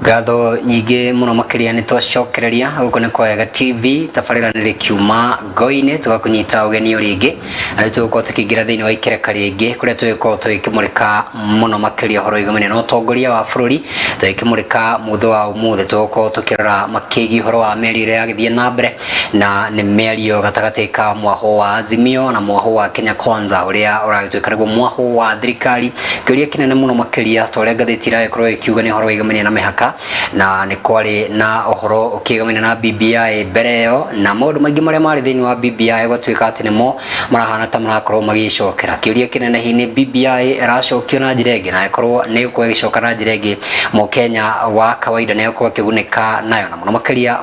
Ngatho nyingĩ mũno makĩria nĩ twacokereria gũkũ nĩ kwa Wega TV tabarĩra nĩ rĩkiuma ngo-inĩ tũgakũnyita ũgeni o rĩngĩ na rĩu tũgũkorwo tũkĩingĩra thĩinĩ wa ikereka rĩngĩ kũrĩa tũgĩkorwo tũgĩkĩmũrĩka mũno makĩria ũhoro wĩgamaine na ũtongoria wa bũrũri. Tũgĩkĩmũrĩka mũthĩ wa ũmũthĩ tũgũkorwo tũkĩrora makĩgiĩ ũhoro wa mĩario ĩrĩa yagĩthiĩ na mbere, na nĩ mĩario gatagatĩ ka mwahũ wa Azimio na mwahũ wa Kenya Kwanza ũrĩa ũragĩtuĩka nĩguo mwahũ wa thirikari. Kĩũria kĩnene mũno makĩria ta ũrĩa ngathĩti ĩragĩkorwo ĩkiuga nĩ ũhoro wĩgamaine na mĩhaka, na nĩ kwarĩ na ũhoro ũkĩgamaine na BBI mbere ĩyo, na maũndũ maingĩ marĩa marĩ thĩinĩ wa BBI gwatuĩka atĩ nĩmo marahana ta marakorwo magĩcokera. Kĩũria kĩnene hihi nĩ BBI ĩracokio na njĩra ĩngĩ, na ĩkorwo nĩ ĩgũkorwo ĩgĩcoka na njĩra ĩngĩ, mũkenya wa kawaida nĩ egũkorwo akĩgunĩka nayo, na mũno makĩria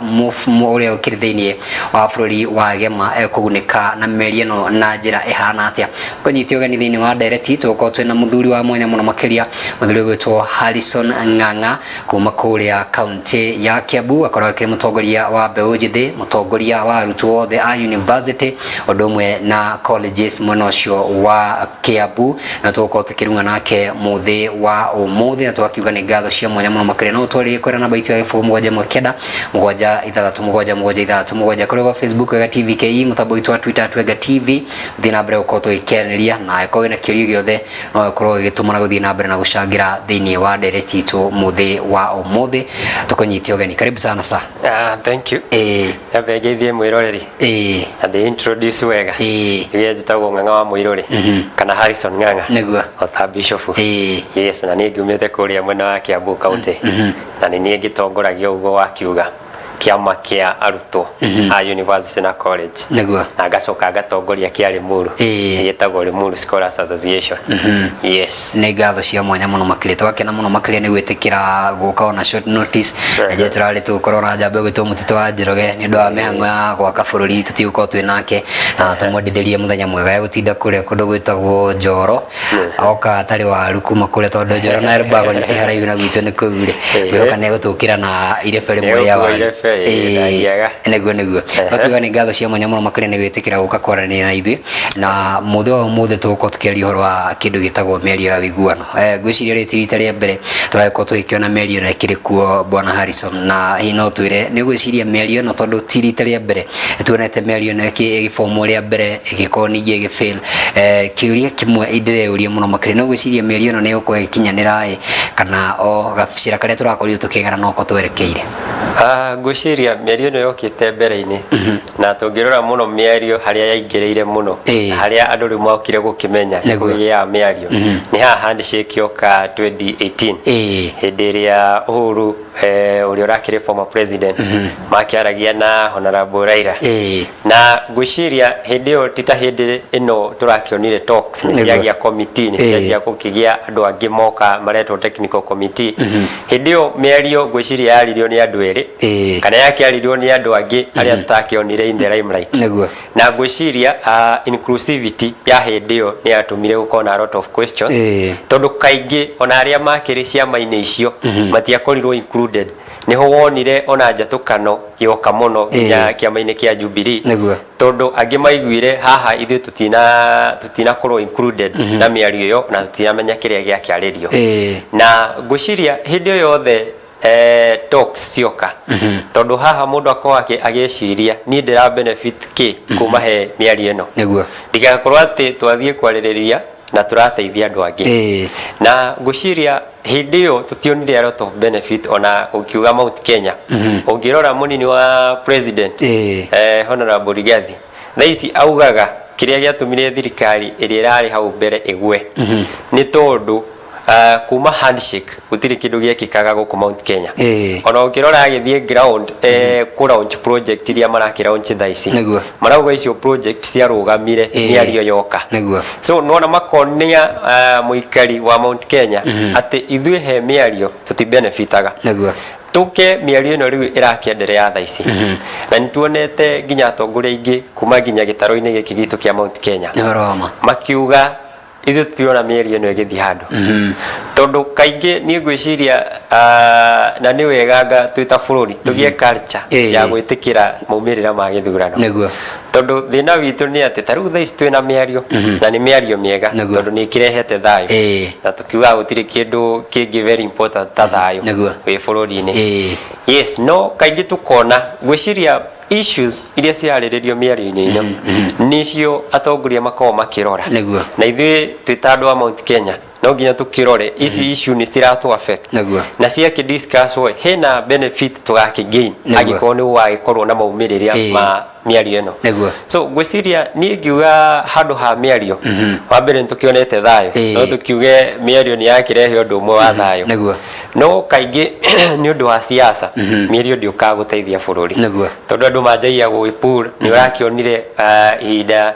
ũrĩa ũkĩrĩ thĩinĩ wa bũrũri wa Gema ekũgunĩka na mĩario ĩno na njĩra ĩhana atĩa. Kũnyita ũgeni thĩinĩ wa ndereti tũgũkorwo twĩna mũthuri wa mwanya mũno makĩria, mũthuri ũgwĩtwo Harrison Ng'ang'a kuma kũrĩa kaunti ya Kiambu, akorwo akĩrĩ mũtongoria wa mbeũ njĩthĩ, mũtongoria wa arutwo othe a university ũndũ ũmwe na colleges mwena ũcio wa Kiambu, na tũgũkorwo tũkĩrung'a nake mũthĩ wa ũmũthĩ na tũgakiuga nĩ ngatho cia mwanya mũno makĩria. No ũtwarĩrie kwĩra namba itũ ya 071 9 6 7 7 6 7 kũrĩa gwa Facebook Wega TV KE, mũtambo witũ wa Twitter at Wega TV. Thiĩ na mbere gũkorwo tũgĩkeranĩria, na angĩkorwo wĩna kĩũria gĩothe no ũkorwo ũgĩtũma na gũthiĩ na mbere na gũcangĩra thĩinĩ wa ndereti itũ mũthĩ wa ũmũthĩ. Tũkũnyite ũgeni, karibu sana sa. Ah, thank you. Nyambe ngeithie mwĩroreri na ndĩ introduce wega. Ĩĩ njĩtagwo Ng'ang'a wa Mũirũrĩ kana Harrison Ng'ang'a. O ta Bishop. Yes, na niĩ ngiumĩte kũrĩa mwena wa Kiambu County. Na nĩ niĩ ngĩtongoragia ũguo wakiuga kĩama kĩa arutwo a university na college. Na ngacoka ngatongoria kĩa Limuru. Gĩtagwo Limuru Scholars Association. Yes. Nĩ ngatho cia mwanya mũno makĩria, twakena mũno makĩria nĩ gwĩtĩkĩra gũka ona short notice. Na njĩra tũrarĩ tũgũkorwo na njamba ĩgwĩtwo Mũtitũ wa Njoroge nĩ ũndũ wa mĩhang'o ya gwaka bũrũri, tũtigũkorwo twĩ nake, na tũmwendithĩrie mũthenya mwega. Egũtinda kũrĩa kũndũ gwĩtagwo Njoro, oka atarĩ waru kuma kũrĩa, tondũ Njoro na Elbagon ti haraihu na gwitũ nĩ kũu rĩ, ngwĩhoka nĩ egũtũkĩra na irebe rĩmwe rĩa Nĩegũkua waru. irebe, ĩĩ, ndangĩaga. Nĩguo. Twakiuga nĩ ngatho cia mwanya mũno makĩria nĩ gwĩtĩkĩra gũka kwaranĩria na ithuĩ, na mũthĩ wa ũmũthĩ tũgũkorwo tũkĩaria ũhoro wa kĩndũ gĩtagwo mĩario ya ũiguano. Ngwĩciria rĩrĩ ti rita rĩa mbere tũragĩkorwo tũgĩkĩona mĩario ĩno ĩkĩrĩ kuo, bwana Harrison, na hihi no twĩre nĩ ũgwĩciria mĩario ĩno, tondũ ti rita rĩa mbere tuonete mĩario ĩno ĩgĩbomwo rĩa mbere ĩgĩkorwo ningĩ ĩgĩ fail. Kĩũria kĩmwe ndĩreyũria mũno makĩria, no ũgwĩciria mĩario ĩno nĩ ĩgũkorwo ĩgĩkinyanĩra ĩ, kana o gacĩra karĩa tũrakorirwo tũkĩgera noko twerekeire? Ah, ngwĩciria mĩario ĩno yokĩte mbere-inĩ, na tũngĩrora mũno mĩario harĩa yaingĩrĩire mũno, harĩa andũ rĩu mokire gũkĩmenya nĩ kũgĩaga mĩario, nĩ haha handshake yoka 2018, hĩndĩ ĩrĩa Uhuru ũrĩa ũrakĩrĩ former president makĩaragia na Honorable Raila. Na ngwĩciria hĩndĩ ĩyo ti ta hĩndĩ ĩno tũrakĩonire talks nĩ ciagĩa committee, nĩ cianjia gũkĩgĩa andũ angĩ moka maretwo technical committee. Hĩndĩ ĩyo mĩario ngwĩciria yaririo nĩ andũ erĩ kana yakĩaririo nĩ andũ angĩ arĩa tũtakĩonire in the limelight. Na ngwĩciria inclusivity ya hĩndĩ ĩyo nĩ yatũmire gũkorwo na a lot of questions, tondũ kaingĩ ona arĩa makĩrĩ ciama-inĩ icio matiakorirwo included. Nĩho wonire ona njatũkano yoka mũno nginya kĩama-inĩ kĩa Jubilee, tondũ angĩ maiguire haha ithuĩ tũtinakorwo included na mĩario ĩyo na tũtinamenya kĩrĩa gĩakĩarĩrio. Na ngwĩciria hĩndĩ ĩyo yothe talks cioka, tondũ haha mũndũ akorwo agĩciria niĩ ndĩra benefit kĩ kuma he mĩario ĩno, ndigakorwo atĩ twathiĩ kwarĩrĩria na tũrateithia andũ angĩ. Na ngwĩciria hĩndĩ ĩyo tũtionire a lot of benefit. Ona ũkiuga Mount Kenya, ũngĩrora mũnini wa president, Honorable Rigathi, thaa ici augaga kĩrĩa gĩatũmire thirikari ĩrĩa ĩrarĩ hau mbere ĩgwe nĩ tondũ kuma handshake gũtirĩ kĩndũ gĩekĩkaga gũkũ Mount Kenya. Ona ũngĩrora agĩthiĩ ground kũ launch project iria marakĩ launch thaa ici, marauga icio project ciarũgamire mĩario yoka. So nona makonia mũikari wa Mount Kenya atĩ ithuĩ he mĩario tũti benefitaga. Tũke mĩario ĩno rĩu ĩrakĩenderea thaa ici, na nĩ tuonete nginya atongoria aingĩ kuma nginya gĩtarũ-inĩ gĩkĩ gitũ kĩa Mount Kenya Nĩ ũhoro wa ma. makiuga Ithuĩ tũtirona mĩario ĩno ĩgĩthiĩ handũ, tondũ kaingĩ niĩ ngwĩciria, na nĩ wega anga twĩ ta bũrũri tũgĩe culture ya gwĩtĩkĩra maumĩrĩra ma gĩthurano. Tondũ thĩna witũ nĩ atĩ ta rĩu thaa ici twĩna mĩario, na nĩ mĩario mĩega, tondũ nĩ ĩkĩrehete thayũ, na tũkiugaga gũtirĩ kĩndũ kĩngĩ very important ta thayũ wĩ bũrũri-inĩ. Yes, no kaingĩ tũkona, ngwĩciria issues iria cirarĩrĩrio mĩario-inĩ ĩno nĩcio atongoria makoragwo makĩrora. Na ithuĩ twĩ ta andũ a Mount Kenya no nginya tũkĩrore ici issue nĩ ciratũ affect, na ciakĩ discuss we hena benefit tũgakĩ gain angĩkorwo nĩ gũgagĩkorwo na maumĩrĩra ma mĩario ĩno. So ngwĩciria niĩ ngiuga handũ ha mĩario, wa mbere nĩ tũkĩonete thayũ, no tũkiuge mĩario nĩ yakĩrehe ũndũ ũmwe wa thayũ. No kaingĩ nĩ ũndũ wa siasa mĩario ndĩũkaga gũteithia bũrũri, tondũ andũ manjagia gwĩpull. Nĩ ũrakĩonire, ihinda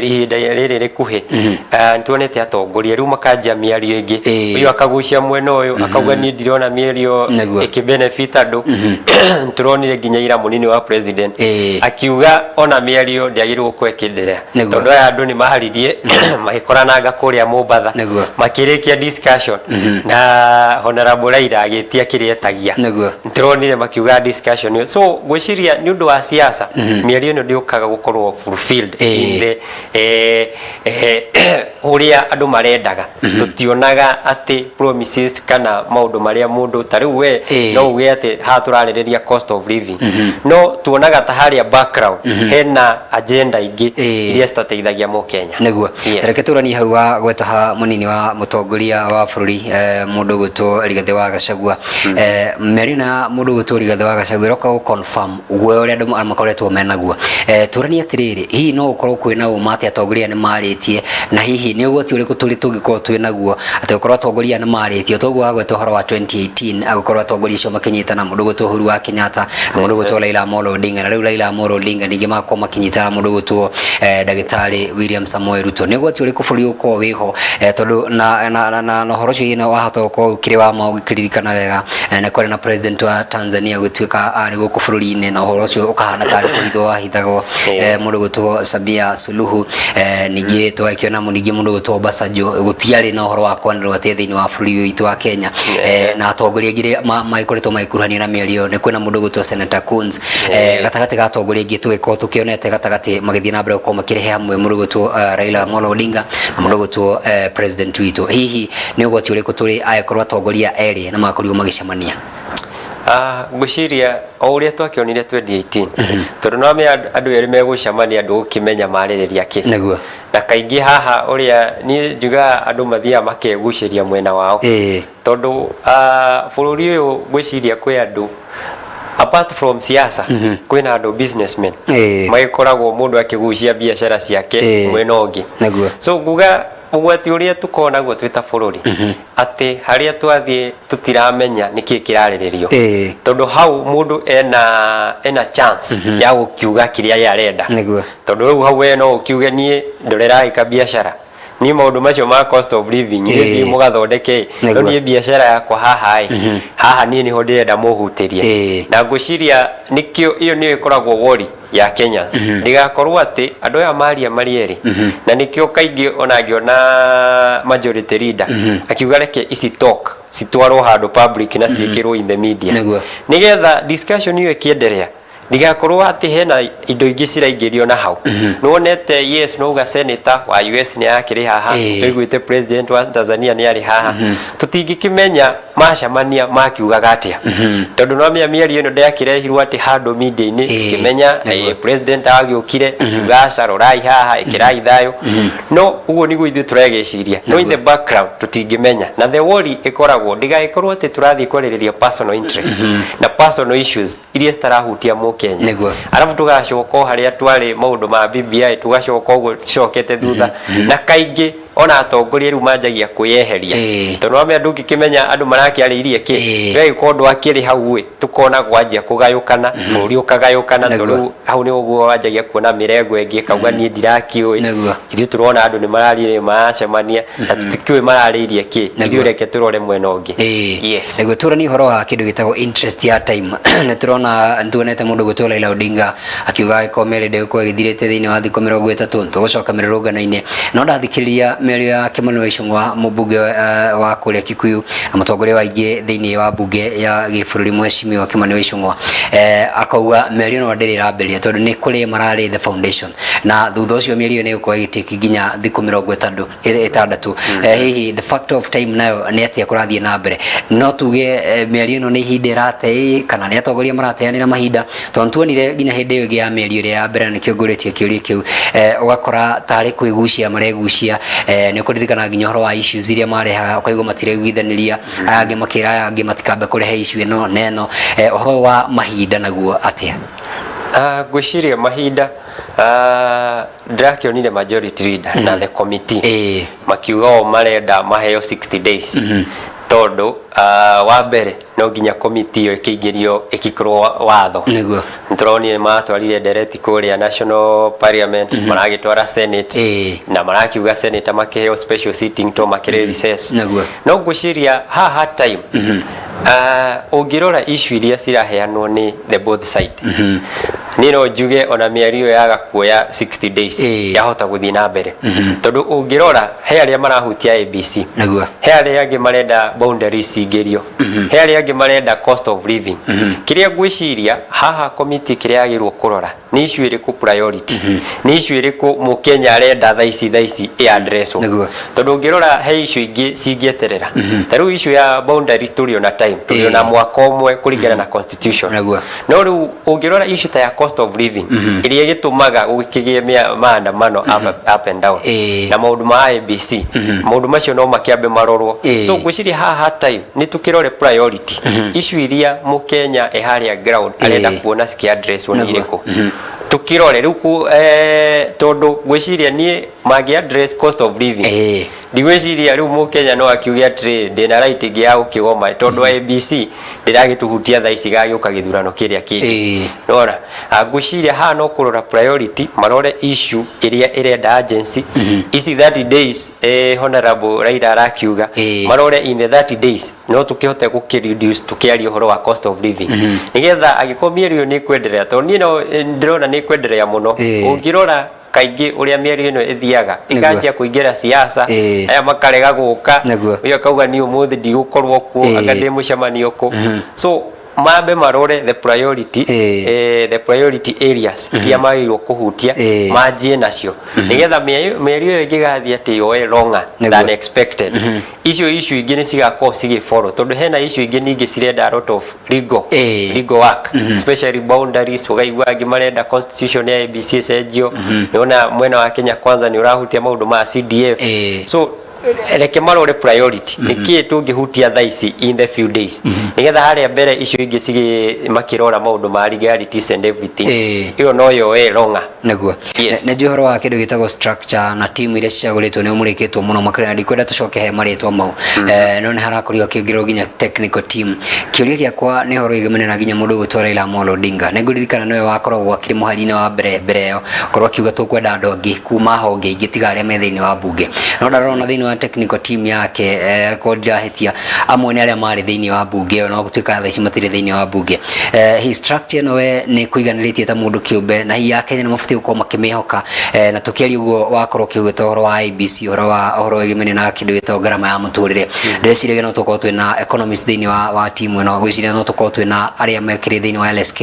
ihinda rĩrĩ rĩkuhĩ, nĩ tuonete atongoria rĩu makanjia mĩario ĩngĩ, ũyũ akagucia mwena ũyũ, akauga niĩ ndirona mĩario ĩkĩ benefit andũ. Tũronire nginya ira mũnini wa president akiuga ona mĩario ndĩagĩrĩirwo gũkorwo ĩkĩenderea, tondũ aya andũ nĩ maharirie magĩkorananga kũrĩa Mombatha, makĩrĩkia discussion na Honorable Raila agĩtia kĩrĩa etagia. Nĩtũronire makiuga discussion ĩyo. So ngwĩciria nĩ ũndũ wa siasa mĩario ĩno ndĩũkaga gũkorwo fulfilled in the ũrĩa andũ marendaga. Tũtionaga atĩ promises kana maũndũ marĩa mũndũ ta rĩu we no uge atĩ haha tũrarĩrĩria cost of living, no tuonaga ta harĩa background hena agenda ingĩ iria citateithagia mũkenya. Reke tũranie hau wa gweta ha mũnini wa mũtongoria wa bũrũri, mũndũ ũgwĩtwo Rigathĩ wa Gachagua. Mĩario ĩno ya mũndũ ũgwĩtwo Rigathĩ wa Gachagua ĩroka gũ confirm guoya ũrĩa andũ makoretwo menaguo. Tũranie atĩrĩrĩ, hihi no gũkorwo kwĩna ũma atĩ atongoria nĩ marĩtie, na hihi nĩ ũgwati ũrĩkũ tũrĩ tũngĩkorwo twĩ naguo atĩ gũkorwo atongoria nĩ marĩtie? Toguo wagweta ũhoro wa 2018, agũkorwo atongoria acio makĩnyitana, mũndũ ũgwĩtwo Uhuru wa Kenyatta na mũndũ ũgwĩtwo Raila Amolo Odinga, na rĩu Raila Amolo Odinga ningĩ magakorwo makĩnyitana na mũndũ ũgwĩtwo ndagĩtarĩ William Samoei Ruto. Nĩ ũgwati ũrĩkũ bũrũri ũgũkorwo wĩho, tondũ na ũhoro ũcio hihi wahota gũkorwo ũkĩrĩ wa ma ũgĩkĩririkana wega, na kwarĩ na president wa Tanzania gũtuĩka arĩ gũkũ bũrũri-inĩ, na ũhoro ũcio ũkahana tarĩ kũhithwo wahithagwo, mũndũ ũgwĩtwo Samia Suluhu, ningĩ tũgakĩona ningĩ mũndũ ũgwĩtwo Obasanjo, gũtiarĩ na ũhoro wa kwanĩrĩrwo atĩ thĩinĩ wa bũrũri ũyũ witũ wa Kenya, na atongoria angĩ magĩkoretwo magĩkuruhanio na mĩario nĩ kwĩna mũndũ ũgwĩtwo Senator Coons, gatagatĩ ga atongoria aingĩ tũgĩkorwo tũkĩonete gatagatĩ magĩthiĩ na mbere gũkorwo makĩrehe hamwe mũndũ ũgwĩtwo Raila Amolo Odinga na mũndũ ũgwĩtwo president witũ. Hihi nĩ ũgwati ũrĩkũ tũrĩ angĩkorwo atongoria erĩ na makorirwo magĩcemania? Ngwĩciria o ũrĩa twakĩonire 2018, tondũ no amenya andũ erĩ megũcemania ndũgũkĩmenya marĩrĩria kĩ. Na kaingĩ haha ũrĩa niĩ njugaga andũ mathiaga makegucĩria mwena wao, tondũ bũrũri ũyũ ngwĩciria kwĩ andũ apart from siasa, kwĩna andũ businessmen magĩkoragwo mũndũ akĩgucia biacara ciake mwena ũngĩ. So nguga ũgwati ũrĩa tũkoragwo naguo twĩ ta bũrũri atĩ harĩa twathiĩ tũtiramenya nĩkĩ kĩrarĩrĩrio, tondũ hau mũndũ ena chance ya gũkiuga kĩrĩa ye arenda, tondũ rĩu hau we no ũkiuge niĩ ndoreraĩ biacara, niĩ maũndũ macio ma cost of living niĩ thiĩ mũgathondeke, no niĩ biacara yakwa haha ĩ haha niĩ nĩho ndĩrenda mũhutĩrie. Na ngwĩciria nĩkĩo ĩyo nĩyo ĩkoragwo worry ya Kenyans, ndĩgakorwo atĩ andũ aya maria marĩ erĩ, na nĩkĩo kaingĩ ona ngĩona majority leader akiuga reke ici talk citwarwo handũ public na ciĩkĩrwo in the media, nĩgetha discussion ĩyo ĩkĩenderea ndigakorwo atĩ hena indo ingĩ ciraingĩrio na hau. Nĩwonete, yes, no uga senator wa US nĩ akĩrĩ haha, tũiguĩte president wa Tanzania nĩ arĩ haha, tũtingĩkĩmenya macemania makiugaga atĩa, tondũ no mĩa mĩario ĩno ndĩakĩrehirwo atĩ handũ media-inĩ kĩmenya president agĩũkire akiuga aca rorai haha ĩkĩrai thayũ. No ũguo nĩguo ithuĩ tũregĩciria, no in the background tũtingĩmenya, na the worry ĩkoragwo ndĩgagĩkorwo atĩ tũrathiĩ kwarĩrĩria personal interest na personal issues iria citarahutia mũkenya, arabu tũgacoka o harĩa twarĩ maũndũ ma BBI, tũgacoka ũguo tũcokete thutha, na kaingĩ Ona atongoria rĩu manjagia kwĩyeheria, tondũ wamenya ndũngĩkĩmenya andũ marakĩarĩirie kĩ. Gagĩkorwo ndwakĩrĩ hau ĩ, tũkona gwanjia kũgayũkana, bũrũri ũkagayũkana, tondũ rĩu hau nĩ ũguo wanjagia kuona mĩrengo ĩngĩ ĩkauga niĩ ndirakĩũĩ. Ithuĩ tũrona andũ nĩ mararirie, maracemania na tũtikĩũĩ mararĩirie kĩ. Ithuĩ reke tũrore mwena ũngĩ. Yes. Nĩguo tũrani ũhoro wa kĩndũ gĩtagwo interest ya time. Nĩ tũrona, nĩ tuonete mũndũ gwĩtwo Raila Odinga akiuga angĩkorwo mĩario ndĩgũkorwo ĩgĩthirĩte thĩinĩ wa thikũ 30 tũgũcoka mĩrũrũngano-inĩ. No ndathikĩrĩria mĩario ya Kimani wa Ichung'wa, mũmbunge wa kũrĩa Kikuyu na mũtongoria wa aingĩ thĩinĩ wa mbunge ya gĩbũrũri, mheshimiwa Kimani wa Ichung'wa, akauga mĩario ĩno ndĩrĩ ĩrambĩrĩria tondũ nĩ kũrĩ mararĩ the foundation, na thutha ũcio mĩario ĩyo nĩ ĩgũkorwo ĩgĩtĩki nginya thikũ 66. Hihi the factor of time nayo nĩ atĩa kũrathiĩ na mbere? No tuge mĩario ĩno nĩ ihinda ĩrate kana nĩ atongoria marateanĩra mahinda? Tondũ tuonire nginya hĩndĩ ĩyo ĩngĩ ya mĩario ĩrĩa ya mbere, na nĩkĩo ngũrĩtie kĩũria kĩu, ũgakora tarĩ kwĩgucia maregucia. Nĩ ũkũririkana nginya ũhoro wa issues iria marehaga, ũkaigua matireiguithanĩria, aya angĩ makĩra aya angĩ matikambe kũrehe issue ĩno na ĩno. Ũhoro wa mahinda naguo atĩa? Ngwĩciria mahinda, ndĩrakĩonire majority leader na the committee makiuga o marenda maheo 60 days, tondũ wa mbere no nginya committee ĩyo ĩkĩingĩrio, ĩkĩkorwo watho. Nĩtũronire matwarire ndereti kũrĩa national parliament, maragĩtwara Senate, na marakiuga senator makĩheo special sitting to makĩrĩ recess. No ngwĩciria haha time, ũngĩrora issue iria ciraheanwo nĩ the both side, niĩ no njuge ona mĩario ĩyo yaga kuoya 60 days, yahota gũthiĩ na mbere, tondũ ũngĩrora he arĩa marahutia ABC, he arĩa angĩ marenda boundaries cingĩrio, he arĩa angĩ marenda cost of living. Kĩrĩa ngwĩciria haha committee kĩrĩa yagĩrĩirwo kũrora nĩ issue ĩrĩkũ priority, nĩ issue ĩrĩkũ mũkenya arenda thaa ici, thaa ici ĩ addresswo. Tondũ ũngĩrora he issue ingĩ cingĩeterera, ta rĩu issue ya boundary tũrĩ ona time, tũrĩ ona mwaka ũmwe kũringana na constitution. No rĩu ũngĩrora issue ta ya cost of living ĩrĩa ĩgĩtũmaga gũkĩgĩe maandamano up and down, na maũndũ ma IEBC, maũndũ macio no makĩambe marorwo. So ngwĩciria haha time nĩ tũkĩrore priority issue iria mũkenya ĩ harĩa ground arenda kuona cikĩ-addresswo nĩ irĩkũ, tukirore rĩu tondũ ngwĩciria niĩ mangĩ address cost of living, ndigwĩciria rĩu mũkenya no akiuge atĩrĩ ndĩna right ĩngĩ ya gũkĩgoma, tondũ IEBC ndĩragĩtũhutia thaa ici, gagĩũka gĩthurano kĩrĩa kĩngĩ. Nona ngwĩciria haha no kũrora priority, marore issue ĩrĩa ĩrenda urgency ici 30 days. Honorable Raila arakiuga marore in the 30 days no tũkĩhote gũkĩ-reduce, tũkĩaria ũhoro wa cost of living, nĩgetha angĩkorwo mĩario ĩyo nĩ ĩkwenderea, tondũ niĩ no ndĩrona nĩ ĩkwenderea mũno. Ũngĩrora kaingĩ ũrĩa mĩario ĩno ĩthiaga, ĩkanjia kũingĩra siasa, aya makarega gũka, ũyũ akauga niĩ ũmũthĩ ndigũkorwo kuo, anga ndĩ mũcemanio kũ. So mambe marore the priority, the priority areas iria magĩrĩirwo kũhutia, manjie nacio, nĩgetha mĩario ĩyo ĩngĩgathiĩ atĩ yoe longer than expected, icio issue ingĩ nĩ cigakorwo cigĩfollow, tondũ hena issue ingĩ ningĩ cirenda a lot of legal legal work, especially boundaries. Ũkaigua angĩ marenda constitution ya IEBC ĩcenjio. Nĩwona mwena wa Kenya Kwanza nĩ ũrahutia maũndũ ma CDF. So reke marore priority, nĩ kĩĩ tũngĩhutia thaa ici in the few days, nĩgetha harĩa mbere icio ingĩ cigĩ makĩrora maũndũ ma legalities and everything, ĩyo no yoe longer. Yes. Nĩ njũĩ ũhoro wa kĩndũ gĩtagwo structure na timu iria cicagũrĩtwo nĩ ũmũrĩkĩtwo mũno makĩria, na ndikwenda tũcoke he marĩtwa mau. No nĩ harakorirwo akĩongererwo nginya technical team. Kĩũria gĩakwa nĩ ũhoro wĩgĩmene na nginya mũndũ ũgwĩtwo Raila Amolo Odinga. Nĩ ngũririkana nĩwe wakoragwo akĩrĩ mũhari-inĩ wa mbere mbere ĩyo korwo akiuga tũkwenda andũ angĩ kuma honge ingĩ tiga arĩa me thĩinĩ wa mbunge, no ndarona thĩinĩ wa technical team yake, korwo ndirahĩtia, amwe nĩ arĩa marĩ thĩinĩ wa mbunge ĩyo, no gũtuĩka thaa ici matirĩ thĩinĩ wa mbunge. Hi structure ĩno we nĩ kũiganĩrĩtie ta mũndũ kĩũmbe, na hihi Akenya nĩ mabatiĩ gũkorwo makĩmĩhoka? Na tũkĩaria ũguo wakorwo ũkĩgweta ũhoro wa IEBC, ũhoro wa ũhoro wĩgĩmene na kĩndũ gĩtagwo ngarama ya mũtũrĩre, ndĩreciria no tũkorwo twĩna economist thĩinĩ wa timu ĩno, ngwĩciria no tũkorwo twĩna arĩa mekĩrĩ thĩinĩ wa LSK,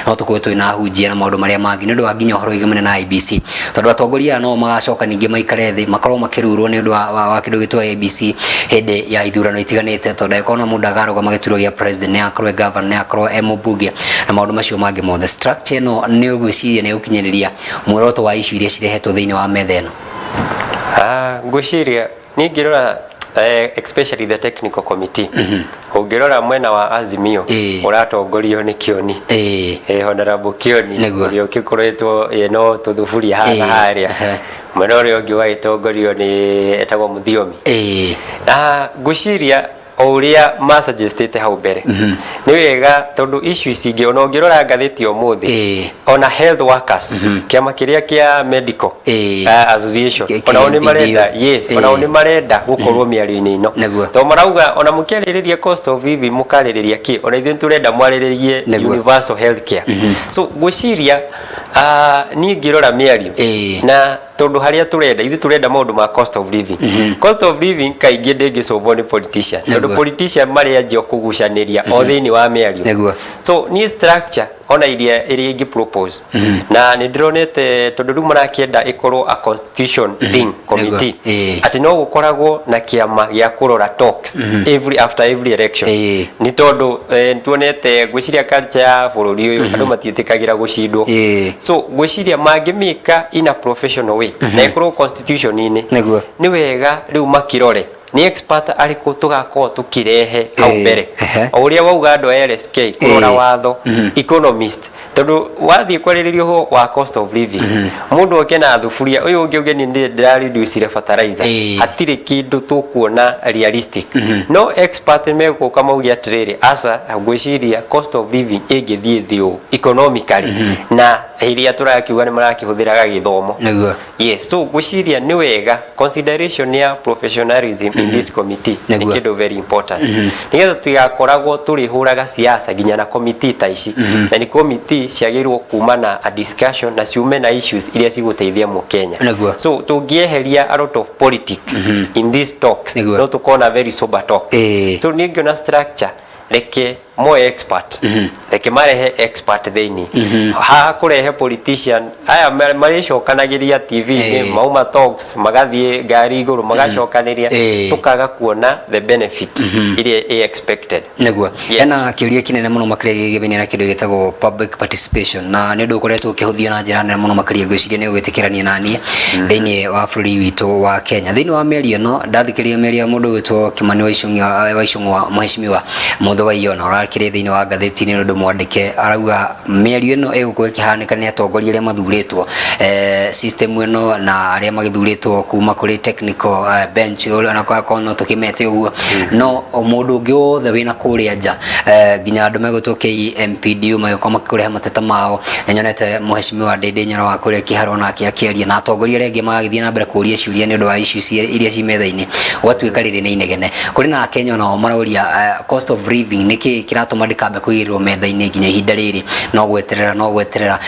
no tũkorwo twĩna ahunjia na maũndũ marĩa mangĩ, nĩ ũndũ wa nginya ũhoro wĩgĩmene na IEBC, tondũ atongoria aya no magacoka ningĩ maikare thĩ makorwo makĩrurwo nĩ ũndũ wa kĩndũ gĩtwo IEBC hĩndĩ ya ithurano itiganĩte, tondũ angĩkorwo no mũndũ agarũgama gĩturwa gĩa president, nĩ akorwo e governor, nĩ akorwo e mũmbunge na maũndũ macio mangĩ mothe. Structure ĩno nĩ ũgwĩciria nĩ ĩgũkinyanĩria muoroto wa issue iria cirehetwo thĩinĩ wa metha ĩno? Ngwĩciria niĩ ngĩrora Especially the technical committee, ũngĩrora mwena wa Azimio, ũratongorio nĩ Kioni, Honorable Kioni, ũrĩa ũgĩkoretwo no tũthuburia haha na harĩa. Mwena ũrĩa ũngĩ ũgagĩtongorio nĩ etagwo Mũthiomi. Na ngwĩciria o ũrĩa masuggestĩte hau mbere nĩ wega, tondũ issue ici ingĩ ona ũngĩrora ngathĩti ũmũthĩ, ona health workers, kĩama kĩrĩa kĩa medical association, onao nĩ KMPDU. marenda, yes, onao nĩ marenda gũkorwo mĩario-inĩ ĩno, tondũ marauga ona mũkĩarĩrĩria cost of living, mũkarĩrĩria kĩ, ona ithuĩ nĩtũrenda mwarĩrĩrie universal health care. So ngwĩciria niĩ ngĩrora mĩario, na tondũ harĩa tũrenda, ithuĩ tũrenda maũndũ ma cost of living. Cost of living kaingĩ ndĩngĩcũmbwo nĩ politician, tondũ politician marĩanjia kũgucanĩria o thĩinĩ wa mĩario. So niĩ structure ona iria ĩrĩa ingĩ propose, na nĩ ndĩronete tondũ rĩu marakĩenda ĩkorwo a constitution thing, committee, atĩ no gũkoragwo na kĩama gĩa kũrora talks every after every election, nĩ tondũ nĩtuonete, ngwĩciria culture ya bũrũri ũyũ, andũ matiĩtĩkagĩra gũcindwo. So ngwĩciria mangĩmĩka in a professional way na ĩkorwo constitution-inĩ, nĩ wega rĩu makĩrore nĩ expert arĩkũ tũgakorwo tũkĩrehe hau mbere, o ũrĩa wauga andũ a LSK kũrora watho, economist, tondũ wathiĩ kwarĩrĩria ũhoro wa cost of living, mũndũ oke na thuburia, ũyũ ũngĩ ũgeni ndĩrareducire fertilizer, hatirĩ kĩndũ tũkuona realistic. No expert megũka mauge atĩrĩrĩ, aca, ngwĩciria cost of living ĩngĩthiĩ thĩ ũũ economically, na ĩrĩa tũrakiuga nĩ marakĩhũthĩraga gĩthomo. Yes, so ngwĩciria nĩ wega consideration ya professionalism in this committee nĩ kĩndũ very important, nĩgetha tũtigakoragwo tũrĩhũraga siasa nginya na committee ta ici. Na nĩ committee ciagĩrĩirwo kuma na a discussion na ciume na issues iria cigũteithia mũkenya. So tũngĩeheria a lot of politics in these talks, no tũkona very sober talks. So niĩ ngĩona structure, reke moe expert, reke marehe expert thĩinĩ, haha kũrehe politician aya marĩcokanagĩria TV-inĩ, mauma talks magathiĩ ngari igũrũ magacokanĩria, tũkaga kuona the benefit ĩrĩa ĩ expected. Yes. Hena kĩũria kĩnene mũno makĩria gĩgĩbainie na kĩndũ gĩtagwo public participation, na nĩ ũndũ ũkoretwo ũkĩhũthio na njĩra nene mũno makĩria. Ngwĩciria nĩ ũgwĩtĩkĩrania na niĩ thĩinĩ wa bũrũri witũ wa Kenya. Thĩinĩ wa mĩario ĩno, ndathikĩrĩria mĩario ya mũndũ ũgwĩtwo Kimani Ichung'wa, wa Ichung'wa, mheshimiwa Mũthĩ wa Iona, ũrakĩrĩ thĩinĩ wa ngathĩti, nĩ ũndũ mwandĩke, arauga mĩario ĩno ĩgũkorwo ĩkĩhanĩka nĩ atongoria arĩa mathurĩtwo, system ĩno, na arĩa magĩthurĩtwo kuma kũrĩ technical bench, ona korwo no tũkĩmete ũguo, no mũndũ ũngĩ wothe wĩna kũrĩa nja, nginya andũ megũtwo KMPDU magĩkorwo makĩkũrehe mateta mao. Nĩnyonete mheshimiwa Ndindi Nyoro wa kũrĩa Kĩharo nake akĩaria, na atongoria arĩa angĩ magagĩthiĩ na mbere kũria ciũria nĩ ũndũ wa issues iria ci metha-inĩ. Gwatuĩka rĩrĩ nĩ inegene kũrĩ na Akenya onao maroria, cost of living nĩkĩ kĩratũma ndĩkambe kũigĩrĩrwo metha-inĩ nginya ihinda rĩrĩ, no gweterera, no gweterera.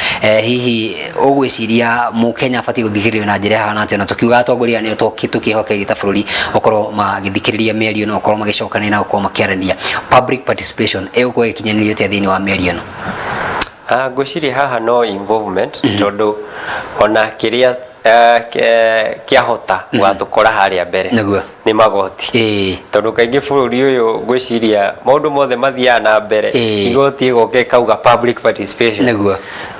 Hihi ũgwĩciria mũkenya abatiĩ gũthikĩrĩrio na njĩra ĩhana atĩa, na tũkiuga atongoria nĩo tũkĩhokeire ta bũrũri gũkorwo magĩthikĩrĩria mĩario na gũkorwo magĩcokanĩria na gũkorwo makĩarania, public participation ĩgũkorwo ĩkinyanĩrio atĩa thĩinĩ wa mĩario ĩno? Ngwĩciria haha no involvement, tondũ ona kĩrĩa kĩahota gũgatũkora harĩa mbere nĩ magoti, tondũ kaingĩ bũrũri ũyũ ngwĩciria maũndũ mothe mathiaga na mbere, igoti ĩgoka ĩkauga public participation,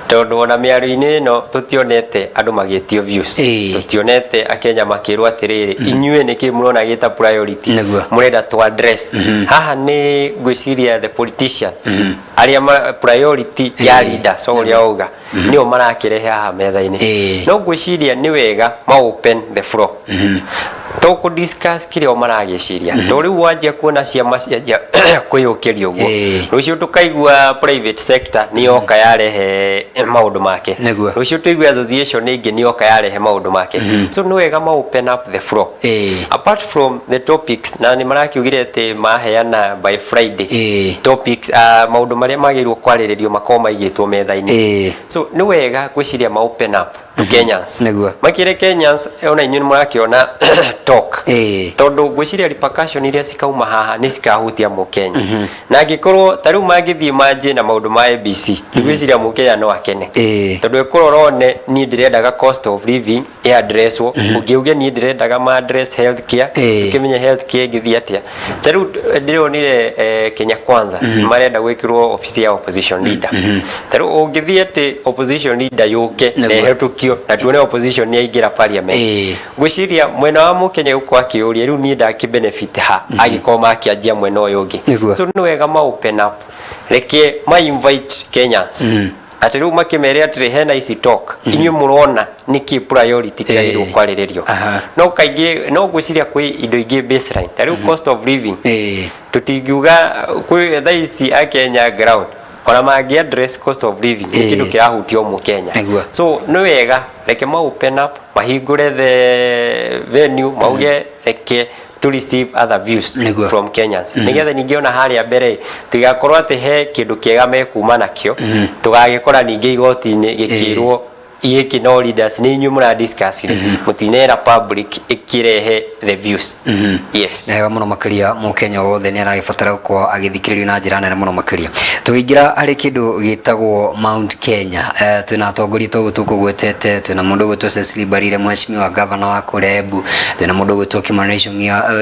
tondũ ona mĩario-inĩ ĩno tũtionete andũ magĩtio views, tũtionete akenya makĩrwo atĩrĩrĩ, inyuĩ nĩkĩ mũrona gĩta priority mũrenda to address haha. Nĩ ngwĩciria the politician arĩa priority ya leaders, o ũrĩa wauga, nĩo marakĩrehe haha metha-inĩ. No ngwĩciria nĩ wega ma open the floor, tũkũ discuss kĩrĩa o maragĩciria, to rĩu wanjia kuona ciama cianjia kwĩyũkĩria ũguo, rũciũ tũkaigua private sector nĩ yoka yarehe maũndũ make, rũciũ tũigue association ĩngĩ nĩ yoka yarehe maũndũ make. So nĩ wega ma open up the floor. Apart from the topics, na nĩ marakiugire atĩ maheana by Friday topics, maũndũ marĩa magĩrĩirwo kwarĩrĩrio makorwo maigĩtwo metha-inĩ. So nĩ wega gwĩciria ma open up to Kenyans, makĩre Kenyans, ona inyuĩ nĩ mũrakĩona talk, tondũ ngwĩciria repercussion iria cikauma haha nĩ cikahutia mũkenya. Na angĩkorwo ta rĩu mangĩthiĩ manjie na maũndũ ma ABC, ngwĩciria mũkenya no akene, tondũ ĩkũrora one niĩ ndĩrendaga cost of living ĩ addresswo, ũngĩ uge niĩ ndĩrendaga ma address health care, ũkĩmenye health care ĩngĩthiĩ atĩa. Ta rĩu ndĩronire Kenya Kwanza marenda gwĩkĩrwo office ya opposition leader. Ta rĩu ũngĩthiĩ atĩ opposition leader yũke na ĩhetũkio na tuone opposition nĩ yaingĩra parliament, ngwĩciria mwena wa mũkenya Mũkenya gũkorwo akĩũria rĩu niĩ ndakĩ benefit ha angĩkorwo makĩanjia mwena ũyũ ũngĩ. Nĩguo. So nĩ wega ma open up, reke ma invite Kenyans, atĩ rĩu makĩmere atĩrĩ, hena ici talk, inyuĩ mũrona nĩkĩ priority kĩagĩrĩirwo kwarĩrĩrio. No kaingĩ no ngwĩciria kwĩ indo ingĩ baseline, ta rĩu cost of living. Tũtingiuga kwĩ thaa ici akenya ground ona mangĩ address cost of living nĩ kĩndũ kĩrahutia o mũkenya. So nĩ wega reke ma open up, mahingũre the venue, mauge reke to receive other views from Kenyans, nĩgetha ningĩ ona harĩa mbere tigakorwo atĩ he kĩndũ kĩega mekuma nakĩo, tũgagĩkora ningĩ igoti-inĩ gĩkĩrwo gĩkĩ no leaders nĩ inyuĩ mũra discuss mũtinera public ĩkĩrehe the views. Yes. Nĩ wega mũno makĩria, mũkenya wothe nĩ aragĩbatara gũkorwo agĩthikĩrĩrio na njĩra nene mũno makĩria. Tũkĩingĩra harĩ kĩndũ gĩtagwo Mount Kenya, twĩna atongoria toguo tũkũgwetete, twĩna mũndũ ũgwĩtwo Cecily Mbarire, mheshimiwa gavana wa kũrĩa Embu, twĩna mũndũ ũgwĩtwo Kimani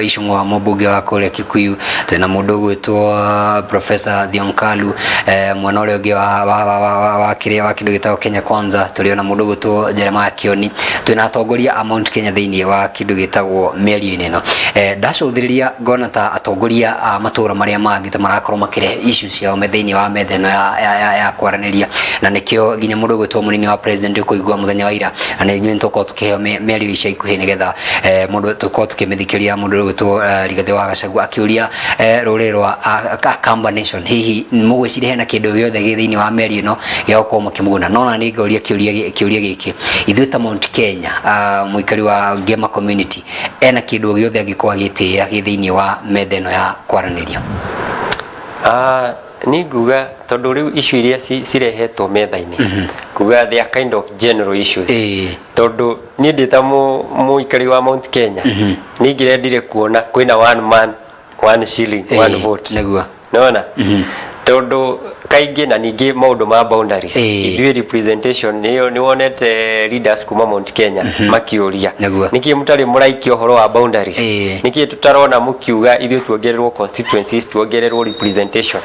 Ichung'wa, mũmbunge wa kũrĩa Kikuyu, twĩna mũndũ ũgwĩtwo Professor Thiong Kalu, mwena ũrĩa ũngĩ wa kĩrĩa wa kĩndũ gĩtagwo Kenya Kwanza, tũrĩ ona mũndũ ũgwĩtwo Jeremiah Kioni. Twĩna atongoria a Mount Kenya thĩinĩ wa kĩndũ gĩtagwo mĩario-inĩ ĩno. Ndacũthĩrĩria ngona ta atongoria a matũra marĩa mangĩ ta marakorwo makĩrehe issues ciao me thĩinĩ wa metha ĩno ya kwaranĩria, na nĩkĩo nginya mũndũ ũgwĩtwo mũnini wa president ũkũigua mũthenya wa ira, na nĩ inyuĩ nĩtũkorwo tũkĩheo mĩario ica ikuhĩ nĩgetha mũndũ tũkorwo tũkĩmĩthikĩrĩria, mũndũ ũgwĩtwo Rigathĩ wa Gachagua akĩũria rũrĩrĩ rwa Akamba Nation, hihi mũgwĩciria hena kĩndũ gĩothe gĩ thĩinĩ wa mĩario ĩno gĩa gũkorwo mũkĩmũguna? No na nĩ ngoria kĩũria gĩkĩ, ithuĩ ta Mount Kenya, mũikari wa Ngema community ena kĩndũ gĩothe angĩkorwo agĩtĩĩra gĩ thĩinĩ wa metha ĩno ya kwaranĩria? Ni nguga tondũ rĩu issue iria cirehetwo metha-inĩ, nguga they are kind of general issues, tondũ niĩ ndĩ ta mũikari wa Mount Kenya nĩ ingĩrendire kuona kwĩna one man, one shilling, one vote. Nona tondũ kaingĩ na ningĩ maũndũ ma boundaries, ithuĩ representation nĩyo nĩ wonete leaders kuma Mount Kenya makĩũria nĩkĩ mũtarĩ mũraikia ũhoro wa boundaries, nĩkĩ tũtarona mũkiuga ithuĩ tuongererwo constituencies, tuongererwo representation.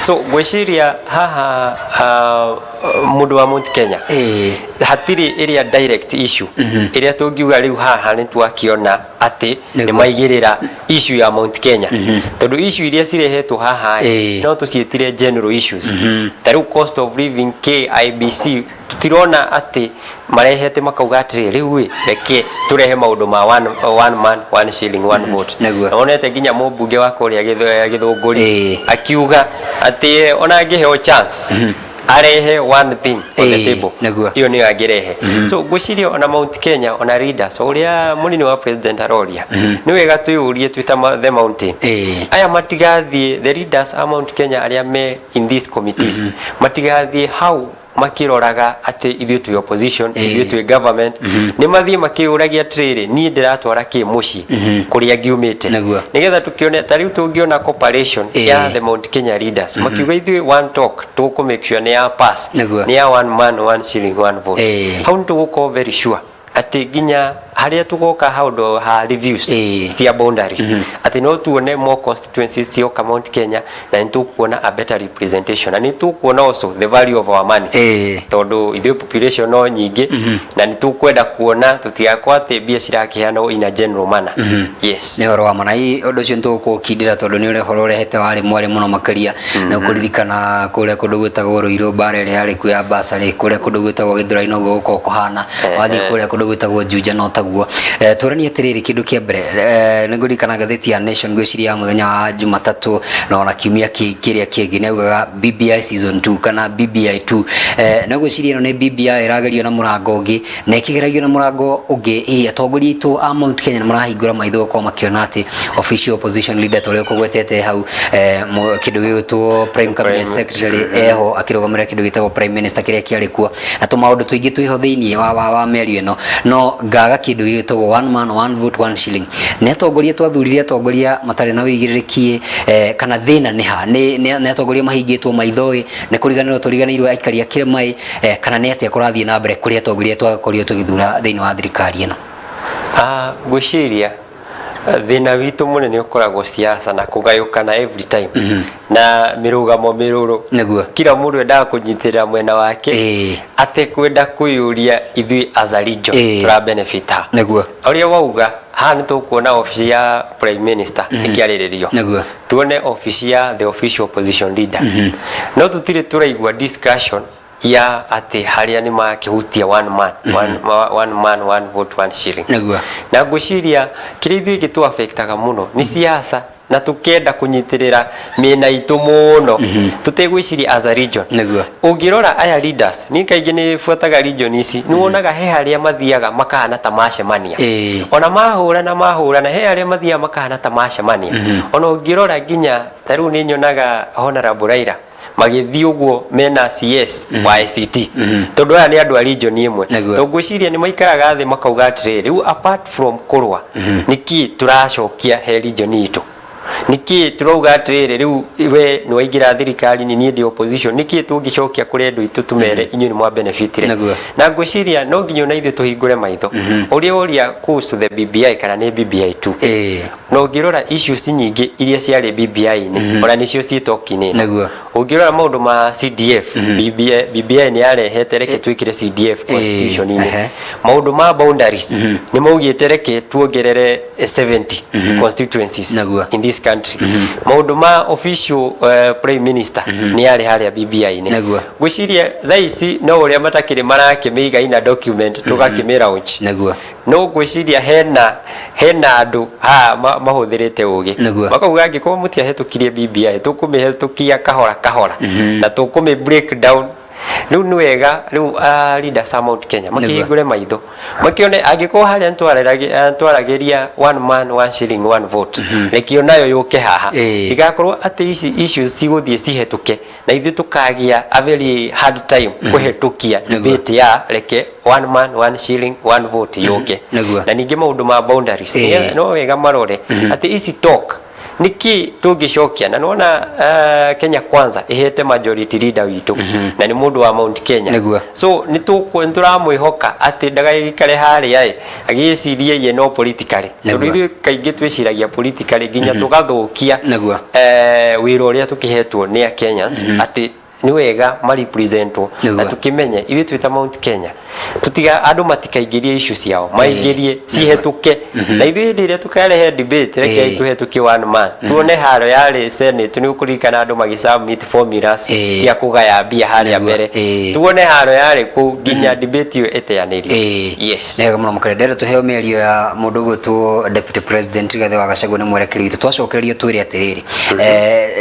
So ngwĩciria haha mũndũ wa Mount Kenya hatirĩ ĩrĩa direct issue ĩrĩa tũngiuga rĩu haha nĩ twakĩona atĩ nĩ maigĩrĩra issue ya Mount Kenya, tondũ issue iria cirehetwo haha no tũciĩtire general issues, ta rĩu cost of living, KIBC, tũtirona atĩ marehete makauga atĩrĩ, rĩu ĩ reke tũrehe maũndũ ma one man, one shilling, one vote. Na wonete nginya mũmbunge wa kũrĩa Gĩthũngũri akiuga atĩ ona angĩheo chance arehe one thing on the table, iyo nĩyo angĩrehe. So ngwĩciria ona Mount Kenya, ona leaders, o ũrĩa mũnini wa president aroria, nĩ wega twĩyũrie twĩ ta the mountain, aya matigathiĩ, the leaders a Mount Kenya arĩa me in these committees, matigathiĩ hau makiroraga atĩ ithuĩ twĩ opposition, ithuĩ twĩ government. Nĩ mathiĩ makĩũragia atĩrĩrĩ, niĩ ndĩratwara kĩ mũciĩ kũrĩa ngiumĩte, nĩgetha tũkĩone ta rĩu tũngĩona cooperation ya the Mount Kenya leaders makiuga ithuĩ one talk tũkũ make sure nĩ ya pass, nĩ ya one man, one shilling, one vote. Hau nĩ tũgũkorwo very sure atĩ nginya harĩa tũgoka haũndũ ha reviews cia boundaries, atĩ no tuone more constituencies cioka Mount Kenya, na nĩ tũkuona a better representation, na nĩ tũkuona also the value of our money, tondũ ithuĩ population no nyingĩ na nĩ tũkwenda kuona tũtigakorwo atĩ mbia cirakĩheanwo in a general manner. Yes. Nĩ ũhoro wa mana ii, ũndũ ũcio nĩtũgũkũkindĩra tondũ nĩ ũhoro ũrehete warĩ mwarĩ mũno makĩria. Nĩ ũkũririkana kũrĩa kũndũ gwĩtagwo Ruiru, mbara ĩrĩa yarĩ kuo ya basarĩ, kũrĩa kũndũ gwĩtagwo Gĩthũrai noguo gũkoragwo kũhana, wathiĩ kũrĩa kũndũ gwĩtagwo Juja no taguo. Tũranie atĩrĩrĩ, kĩndũ kĩa mbere, nĩ ngũririkana ngathĩti ya Nation, ngwĩciria ya mũthenya wa Jumatatũ na ona kiumia kĩrĩa kĩngĩ, nĩ augaga BBI season 2 kana BBI 2. Na ngwĩciria ĩno nĩ BBI ĩragerio na mũrango ũngĩ na ĩkĩgeragio na mũrango ũngĩ. Hihi atongoria aitũ a Mount Kenya nĩ marahingũra maitho gũkorwo makĩona atĩ official opposition leader ta ũrĩa ũkũgwetete hau, kĩndũ gĩgwĩtwo prime cabinet secretary eho akĩrũgamĩrĩra kĩndũ gĩtagwo prime minister kĩrĩa kĩarĩ kuo, na tũmaũndũ tũingĩ twĩho thĩinĩ wa mĩario ĩno, no ngaga kĩndũ gĩgwĩtagwo one man, one vote, one shilling? Nĩ atongoria twathurire atongoria matarĩ na wĩigĩrĩrĩki, kana thĩna nĩ ha? Nĩ atongoria mahingĩtwo maitho ĩ, nĩ kũriganĩrwo tũriganĩirwo aikari a kĩrĩma ĩ, kana nĩ atĩa kũrathiĩ na mbere kũrĩ atongoria twakorirwo tũgĩthura thĩinĩ wa thirikari ĩno? Ngwĩciria thĩna witũ mũnene ũkoragwo siasa na kũgayũkana every time na mĩrũgamo mĩrũrũ. Kila mũndũ endaga kũnyitĩrĩra mwena wake atekwenda kwĩyũria ithuĩ as a region tũra benefit ha. Ũrĩa wauga Haha nĩ tũkuona obici ya prime minister ĩkĩarĩrĩrio, tuone obici ya the official opposition leader, no tũtirĩ tũraigua discussion ya atĩ harĩa nĩ makĩhutia one man, one man, one vote, one shilling. Na ngwĩciria kĩrĩa ithuĩ gĩtũ affectaga mũno nĩ siasa, na tukenda kunyitirira miena itu muno tutegwiciria as a region. Ũngĩrora aya leaders, ni kaingĩ nĩ buataga region ici, nĩ wonaga he harĩa mathiaga makahana ta macemania. Ona mahũrana mahũrana, he harĩa mathiaga makahana ta macemania. Ona ũngĩrora nginya ta rĩu nĩ nyonaga Honorable Raila magĩthiĩ ũguo mena CS wa ICT, tondũ aya nĩ andũ a region ĩmwe. Tondũ ngwĩciria nĩ maikaraga thĩ makauga atĩrĩrĩ, rĩu apart from kũrũa, nĩkĩ tũracokia he region itũ? Nĩkĩ tũrauga atĩrĩrĩ, rĩu we nĩ waingĩra thirikari, nĩ niĩ ndĩ opposition, nĩkĩ tũngĩcokia kũrĩ andũ aitũ tũmere inyuĩ nĩ mwa benefitire? Na ngwĩciria no nginya ona ithuĩ tũhingũre maitho ũrĩa ũria kuhusu the BBI, kana nĩ BBI tu. Na ũngĩrora issues nyingĩ iria ciarĩ BBI-inĩ, ona nĩcio ciĩ talk-inĩ ĩno. Ũngĩrora maũndũ ma CDF, BBI nĩ yarehete reke twĩkĩre CDF constitution-inĩ. Maũndũ ma boundaries, nĩ maugĩte reke tuongerere 70 constituencies in this country. Maũndũ ma official prime minister nĩ yarĩ harĩa BBI-inĩ. Ngwĩciria thaa ici no ũrĩa matakĩrĩ marakĩmĩiga ina document tũgakĩmĩ launch, no ngwĩciria hena andũ haha mahũthĩrĩte ũgĩ, makauga angĩkorwo mũtiahĩtũkirie BBI, tũkũmĩhĩtũkia kahora kahora na tũkũmĩ break down. Rĩu nĩ wega rĩu leaders a Mount Kenya makĩhingũre maitho makĩone angĩkorwo harĩa nĩtwaragĩria one man, one shilling, one vote, rekio nayo yũke haha. Ndigakorwo atĩ ici issues cigũthiĩ cihĩtũke na ithuĩ tũkagĩa a very hard time kũhĩtũkia debate ya reke one man, one shilling, one vote yũke. Na ningĩ maũndũ ma boundaries, no wega marore atĩ ici talk niki tũngĩcokia, na nĩwona Kenya Kwanza ĩhete majority leader witũ na nĩ mũndũ wa Mount Kenya. So nĩtũramwĩhoka atĩ ndagagĩikare harĩa ĩ agĩcirie ye no politically, tondũ ithuĩ kaingĩ twĩciragia politically nginya tũgathũkia wĩra ũrĩa tũkĩhetwo nĩ a Kenyans, atĩ nĩ wega marepresentwo na tũkĩmenye ithuĩ twĩ ta Mount Kenya tutiga andũ matikaingĩrie issue ciao, maingĩrie cihĩtũke, na ithuĩ hĩndĩ ĩrĩa tũkarehe debate, rekei tũhetũkie one man, tuone haro yarĩ Senate. Nĩ ũkũririkana andũ magĩ formulas cia kũgaya mbia harĩa mbere? Tuone haro yarĩ kũu nginya debate ĩyo ĩteanĩrio. Yes. Nĩwega mũno makĩria. Ndĩrenda tũheo mĩario ya mũndũ ũgwĩtwo Deputy President Rigathĩ wa Gachagua, nĩ mwerekeri witũ. Twacokererio twĩre atĩrĩrĩ,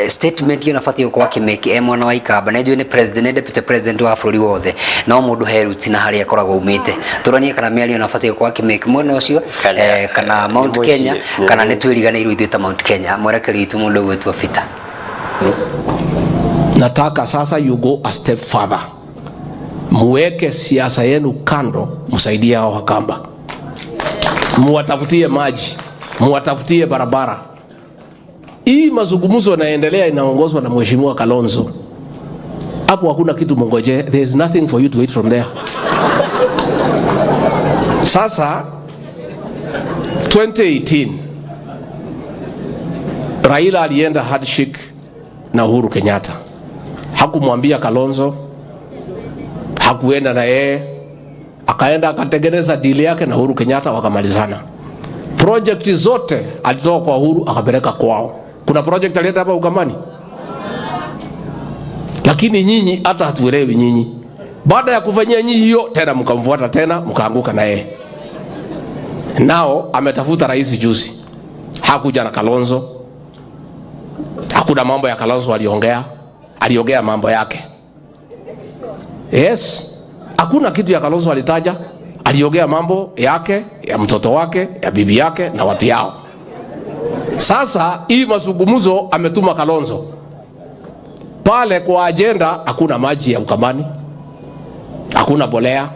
statement ĩyo nabatiĩ gũkorwo akĩmĩki e mwana wa Ikamba. Nĩ njũĩ nĩ president, nĩ deputy president wa bũrũri wothe, no mũndũ he roots na harĩa akoragwo umĩte. Tũranie kana mĩario nabatiĩ gũkorwo akĩmĩki mwena ũcio, kana Mount Kenya, kana nĩ twĩriganĩirwo ithuĩ ta Mount Kenya. Mwerekeri witũ mũndũ ũgwĩtwo Peter. Nataka sasa you go a step further, muweke siasa yenu kando, msaidie hao Wakamba, muwatafutie maji, muwatafutie barabara. Hii mazungumzo yanaendelea, inaongozwa na Mheshimiwa Kalonzo. Hapo hakuna kitu mungoje, there is nothing for you to wait from there. Sasa 2018 Raila alienda handshake na Uhuru Kenyatta, hakumwambia Kalonzo, hakuenda na yeye, akaenda akatengeneza deal yake na Uhuru Kenyatta, wakamalizana. Project zote alitoka kwa Uhuru akapeleka kwao. Kuna project alileta hapa Ukambani? Lakini nyinyi hata hatuelewi nyinyi. Baada ya kufanyia nyinyi hiyo tena, mkamfuata tena, mkaanguka na yeye. Nao ametafuta rais juzi, hakuja na Kalonzo, hakuna mambo ya Kalonzo aliongea, aliongea mambo yake. Yes, hakuna kitu ya Kalonzo alitaja, aliongea mambo yake, ya mtoto wake, ya bibi yake na watu yao. Sasa hii mazungumzo ametuma Kalonzo pale kwa agenda, hakuna maji ya Ukambani, hakuna bolea,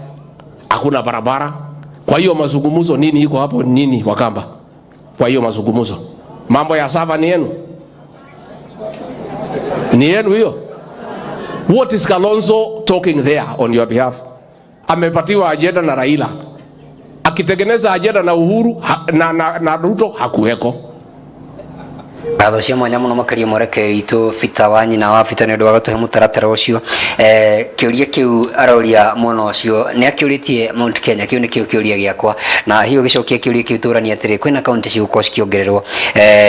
hakuna barabara. Kwa hiyo mazungumzo nini iko hapo nini Wakamba? Kwa hiyo mazungumzo, mambo ya server ni yenu, ni yenu hiyo. What is Kalonzo talking there on your behalf? Amepatiwa agenda na Raila, akitengeneza agenda na Uhuru na Ruto hakuweko. Ngatho cia mwanya muno makiria mwerekeri witũ Peter wa nyina wa Peter nĩ ũndũ wa gũtũhe mũtaratara ũcio. Kĩũria kĩu aroria mwena ũcio nĩ akĩũrĩtie Mount Kenya, kĩu nĩkĩo kĩũria gĩakwa, na hihi ũgĩcokia kĩũria kĩu tũranie atĩrĩ, kwĩna kaunti cigũkorwo cikĩongererwo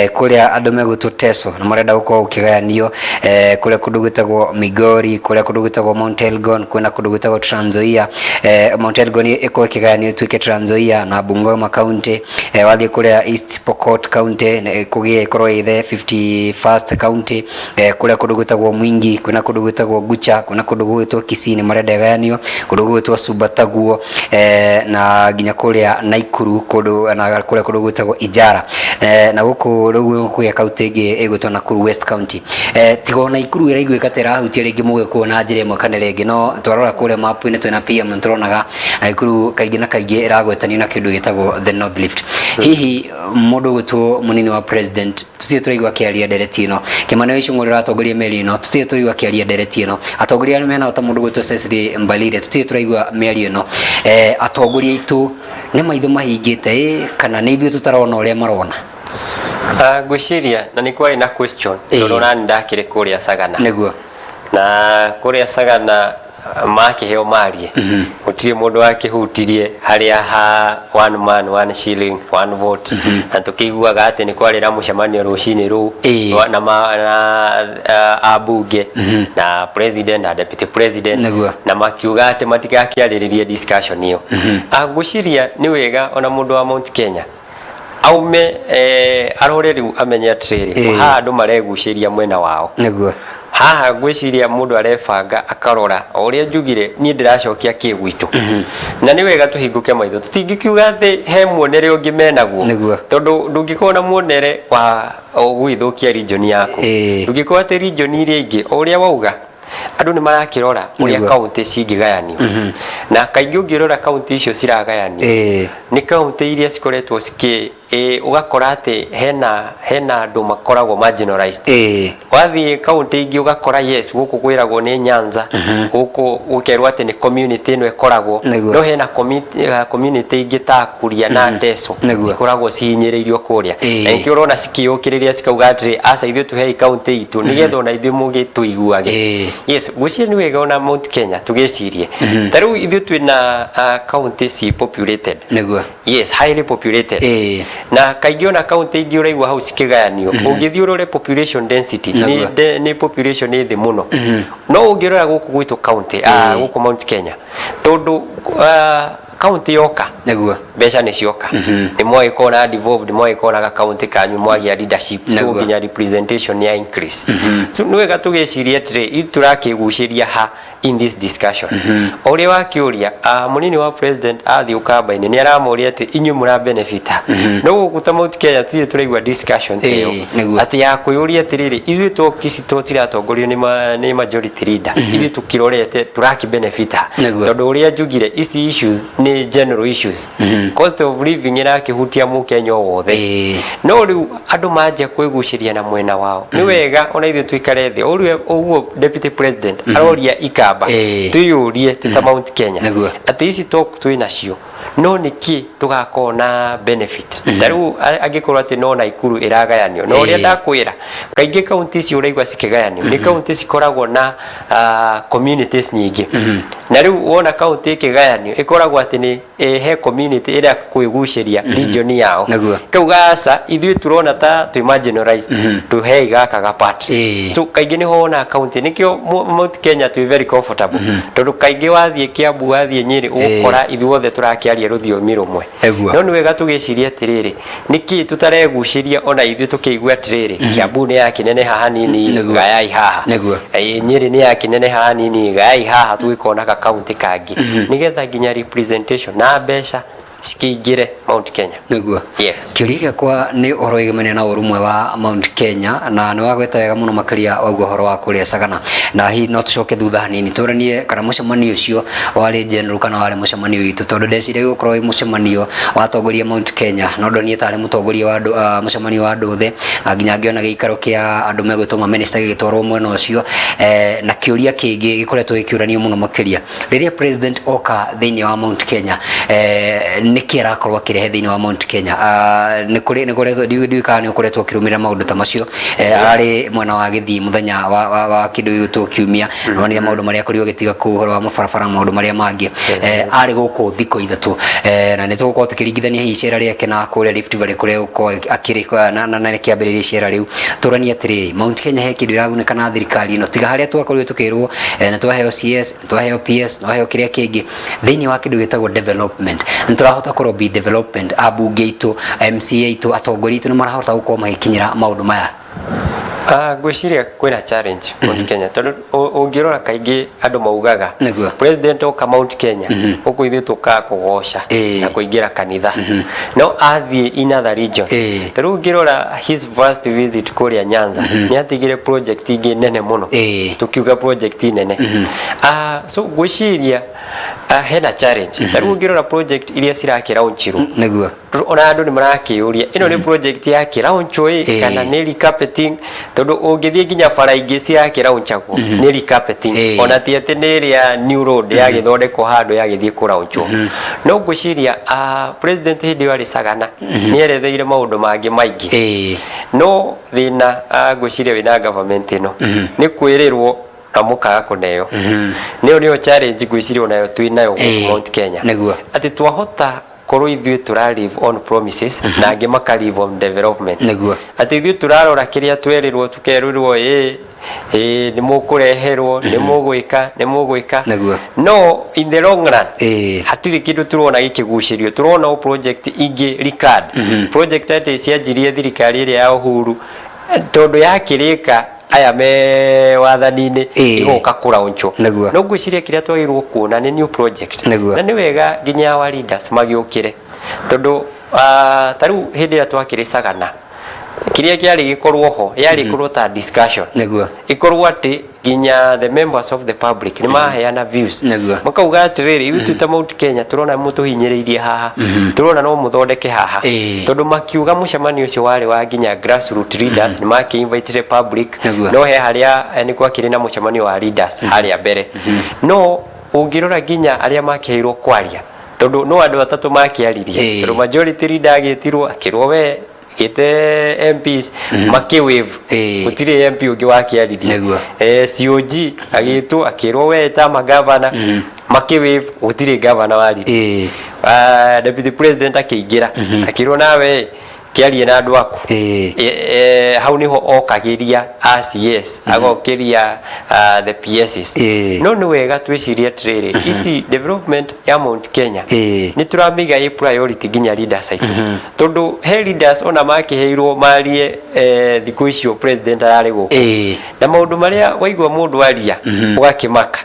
kũrĩa andũ megwĩtwo Teso na marenda gũkorwo gũkĩgayanio, kũrĩa kũndũ gwĩtagwo Migori, kũrĩa kũndũ gwĩtagwo Mount Elgon, kwĩna kũndũ gwĩtagwo Trans Nzoia, Mount Elgon ĩkorwo ĩkĩgayanio ĩtuĩke Trans Nzoia na Bungoma County. Wathiĩ kũrĩa East Pokot County kũgĩe ĩkorwo ĩ the 51st county, kũrĩa kũndũ gwĩtagwo Mwingi, kwĩna kũndũ gwĩtagwo Gucha, kwĩna kũndũ gũgwĩtwo Kisii nĩ marenda ĩgayanio, kũndũ gũgwĩtwo Sumbataguo, na nginya kũrĩa Naikuru kũndũ na kũrĩa kũndũ gwĩtagwo Ijara, na gũkũ rĩu kũgĩa kaunti ĩngĩ ĩgwĩtwo Nakuru West County. Tiga o Naikuru ĩraiguĩka ta ĩrahutia rĩngĩ mũgĩkũyũ na njĩra ĩmwe kana ĩrĩa ĩngĩ, no twarora kũrĩa mapu-inĩ twĩna PM nĩ tũronaga Naikuru kaingĩ na kaingĩ ĩragwetanio na kĩndũ gĩtagwo the North Rift. Hihi mũndũ ũgwĩtwo mũnini wa president tũtirĩ tũraigua akĩaria ndereti ĩno, Kĩmani wa Ichung'wa ũrĩa ũratongoria mĩario ĩno tũtirĩ tũraigua akĩaria ndereti ĩno, atongoria arĩa menao ta mũndũ ũgwĩtwo Cecily Mbarire tũtirĩ tũraigua mĩario ĩno. Atongoria aitũ nĩ maitho mahingĩte ĩ kana nĩ ithuĩ tũtarona ũrĩa marona? Ngwĩciria na nĩ kwarĩ na question tondũ ona niĩ ndakĩrĩ kũrĩa Sagana. Nĩguo. Na kũrĩa Sagana makĩheo marie gũtirĩ mũndũ wakĩhutirie harĩa ha one man one shilling one vote, na tũkĩiguaga atĩ nĩ kwarĩ na mũcemanio rũcinĩ rũu na, na ambunge na president na deputy president. Na makiuga atĩ matigakĩarĩrĩrie discussion ĩyo. Ngwĩciria nĩ wega ona mũndũ wa Mount Kenya aume arore rĩu amenye atĩrĩrĩ, haha andũ maregucĩria mwena wao. Haha ngwĩciria mũndũ arebanga akarora o ũrĩa njugire niĩ ndĩracokia kĩ gwitũ, na nĩ wega tũhingũke maitho, tũtingĩkiuga atĩ he muonere ũngĩ menaguo, tondũ ndũngĩkorwo na muonere wa gũgĩthũkia region yaku, ndũngĩkorwo atĩ region iria ingĩ o ũrĩa wauga andũ nĩ marakĩrora ũrĩa kaunti cingĩgayanio, na kaingĩ ũngĩrora kaunti icio ciragayanio nĩ kaunti iria cikoretwo cikĩ ũgakora atĩ hena andũ makoragwo marginalized. Wathiĩ kaunti ingĩ ũgakora yes, gũkũ kwĩragwo nĩ Nyanza, gũkũ gũkerwo atĩ nĩ community ĩno ĩkoragwo, no hena community ingĩ ta Kuria na Teso cikoragwo cihinyĩrĩirio kũrĩa, na nĩkĩo ũrona cikĩyũkĩrĩria cikauga atĩrĩ, aca ithuĩ tũhei kaunti itũ nĩgetha ona ithuĩ mũgĩtũiguage. Yes, ngwĩciria nĩ wega ona Mount Kenya tũgĩcirie ta rĩu ithuĩ twĩna kaunti ci populated. Yes, highly populated. Na kaingĩ ona kaunti ingĩ ũraigua hau cikĩgayanio, ũngĩthiĩ ũrore population density nĩ population ĩ thĩ mũno, no ũngĩrora gũkũ gwitũ kaunti, gũkũ Mount Kenya, tondũ kaunti yoka mbeca nĩ cioka, nĩ mwagĩkorwo na devolved, mwagĩkorwo na gakaunti kanyu, mwagĩa leadership, so nginya representation ya increase. So nĩ wega tũgĩcirie atĩrĩ, ithuĩ tũrakĩgucĩria ha in this discussion? O ũrĩa wakĩũria, mũnini wa president athiĩ ũkamba-inĩ nĩ aramoria atĩ inyuĩ mũra benefit ha? No gũkũ ta Mount Kenya tirĩ tũraigua discussion ta ĩyo, atĩ ya kwĩyũria atĩrĩrĩ, ithuĩ to to tiratongorio nĩ majority leader, ithuĩ tũkĩrorete tũrakĩ benefit ha? Tondũ ũrĩa njugire, ici issues nĩ general issues, cost of living ĩrakĩhutia mũkenya o wothe. No rĩu andũ manjia kwĩgucĩria na mwena wao, nĩ wega ona ithuĩ tũikare thĩ o ũguo deputy president aroria ikamba, twĩyũrie twĩ ta Mount Kenya atĩ ici talk twĩ nacio, no nĩkĩ tũgakorwo na benefit? Ta rĩu angĩkorwo atĩ no Naikuru ĩragayanio, na ũrĩa ndakwĩra kaingĩ kaunti ici ũraigua cikĩgayanio nĩ kaunti cikoragwo na communities nyingĩ, na rĩu wona kaunti ĩkĩgayanio ĩkoragwo atĩ nĩ he community ĩrĩa kwĩgucĩria region yao. Kauga aca, ithuĩ turona ta twĩ marginalized, tuhei gaka ga part. So kaingĩ nĩho wonaga kaunti, nĩkĩo Mount Kenya twĩ very comfortable, tondũ kaingĩ wathiĩ Kiambu, wathiĩ Nyĩrĩ, ũgũkora ithuothe tũrakĩaria rũthiomi rũmwe. No nĩ wega tũgĩcirie atĩrĩrĩ, nĩkĩ tũtaregucĩria ona ithuĩ tũkĩigua atĩrĩrĩ, Kiambu nĩ yakĩneneha hanini, gayai haha. Nyĩrĩ nĩ yakĩneneha hanini, gayai haha, tũgĩkorwo na gakaunti kangĩ nĩgetha nginya representation na mbeca cikĩingĩre Mount Kenya. Yes. Kĩũria gĩakwa nĩ ũhoro wĩgemania na ũrũmwe wa Mount Kenya, na nĩ wagweta wega mũno makĩria waigua ũhoro wa kũrĩa Sagana, na hihi no tũcoke thutha hanini tũranie kana mũcemanio ũcio warĩ general kana warĩ mũcemanio witũ, tondũ ndeciria gũkorwo wĩ mũcemanio wa atongoria Mount Kenya, no ndonire tarĩ mũtongoria wa andũ, mũcemanio wa andũ othe, nginya ngĩona gĩikaro kĩa andũ megwĩtwo ma minister gĩgĩtwarwo mwena ũcio. Na kĩũria kĩngĩ gĩkoretwo gĩkĩũranio mũno makĩria, rĩrĩa president oka thĩinĩ wa Mount Kenya, Nĩkĩ arakorwo akĩrehe thĩinĩ wa Mount Kenya? Nĩ kũrĩ nĩ koretwo, ndiũĩ kana nĩ ũkoretwo ũkĩrũmĩrĩra maũndũ ta macio. Ararĩ mwena wa Gĩthii mũthenya wa kĩndũ gĩgwĩtwo kiumia, nonire maũndũ marĩa akorirwo agĩtiga kũu, ũhoro wa mabarabara na maũndũ marĩa mangĩ. Arĩ gũkũ thikũ 3, na nĩ tũgũkorwo tũkĩringithania hihi icera rĩake na kũrĩa Rift Valley kũrĩa gũkorwo akĩrĩ na kĩambĩrĩria icera rĩu. Tũranie atĩrĩrĩ, Mount Kenya he kĩndũ ĩragunĩka na thirikari ĩno tiga harĩa twakorirwo tũkĩrwo nĩ twaheo CS, nĩ twaheo PS, nĩ twaheo kĩrĩa kĩngĩ thĩinĩ wa kĩndũ gĩtagwo development? Nĩ tũrahota kũ lobby development? Ambunge aitũ, MCA aitũ, atongoria aitũ nĩ marahota gũkorwo magĩkinyĩra maũndũ maya? Ngwĩciria kwĩna challenge Mount Kenya, tondũ ũngĩrora kaingĩ andũ maugaga president oka Mount Kenya gũkũ ithuĩ tũkaga kũgoca na kũingĩra kanitha, no athiĩ in other region. Ta rĩu ũngĩrora his first visit kũrĩa Nyanza, nĩ atigire project ingĩ nene mũno, tũkiuga project nene. So ngwĩciria hena challenge. Ta rĩu ũngĩrora project iria cirakĩraunchirwo, ona andũ nĩ marakĩũria ĩno nĩ project ya kĩraunchwo ĩ kana nĩ recarpeting, tondũ ũngĩthiĩ nginya bara ingĩ cirakĩraunchagwo nĩ recarpeting, ona ti atĩ nĩ ĩrĩa new road yagĩthondekwo handũ yagĩthiĩ kũraunchwo. No ngwĩciria president hĩndĩ ĩyo arĩ Sagana nĩ eretheire maũndũ mangĩ maingĩ, no thĩna ngwĩciria wĩna government ĩno nĩ kwĩrĩrwo na mũkaga kũneo. Nĩyo nĩyo challenge ngwĩciria onayo twĩ nayo gũkũ Mount Kenya, atĩ twahota korwo ithuĩ tũra live on promises na angĩ maka live on development, atĩ ithuĩ tũrarora kĩrĩa twerĩrwo, tũkerĩrwo ĩ ĩ nĩ mũkũreherwo, nĩ mũgwĩka, nĩ mũgwĩka, no in the long run hatirĩ kĩndũ tũrona gĩkĩgucĩrio. Tũrona o project ingĩ recurred project, atĩ cianjirie thirikari ĩrĩa ya Uhuru, tondũ yakĩrĩka aya me wathani-inĩ igoka kũraunchwo. No ngwĩciria kĩrĩa twagĩrĩirwo kuona nĩ new project, na nĩ wega nginya our leaders magĩũkĩre, tondũ ta rĩu hĩndĩ ĩrĩa twakĩrĩ Sagana, kĩrĩa kĩarĩ gĩkorwo ho yarĩ ĩkorwo ta discussion, ĩkorwo atĩ nginya the members of the public nĩ maheana views, makauga atĩrĩrĩ, ithuĩ ta Mount Kenya tũrona mũtũhinyĩrĩirie haha, tũrona no mũthondeke haha, tondũ makiuga mũcemanio ũcio warĩ wa nginya grassroot leaders, nĩ makĩ-invitire public, no he harĩa nĩ gwakĩrĩ na mũcemanio wa leaders harĩa mbere. No ũngĩrora nginya arĩa makĩheirwo kwaria, tondũ no andũ atatũ makĩaririe, tondũ majority leader agĩtirwo akĩrwo we gĩte MPs makĩ-wave, gũtirĩ MP ũngĩ wakĩaririe. COG agĩtwo akĩrwo we ta magavana, makĩ-wave, gũtirĩ gavana waririe. Deputy president akĩingĩra akĩrwo nawe kĩarie na andũ aku. Hau niho okagĩria ACS, agokĩria the PSs. No nĩ wega twĩcirie atĩrĩrĩ, ici development ya Mount Kenya nĩ tũramĩiga ĩ priority nginya leaders aitũ, tondũ he leaders ona makĩheirwo marie thikũ icio president ararĩ gũkũ, na maũndũ marĩa waigua mũndũ aria ũgakĩmaka,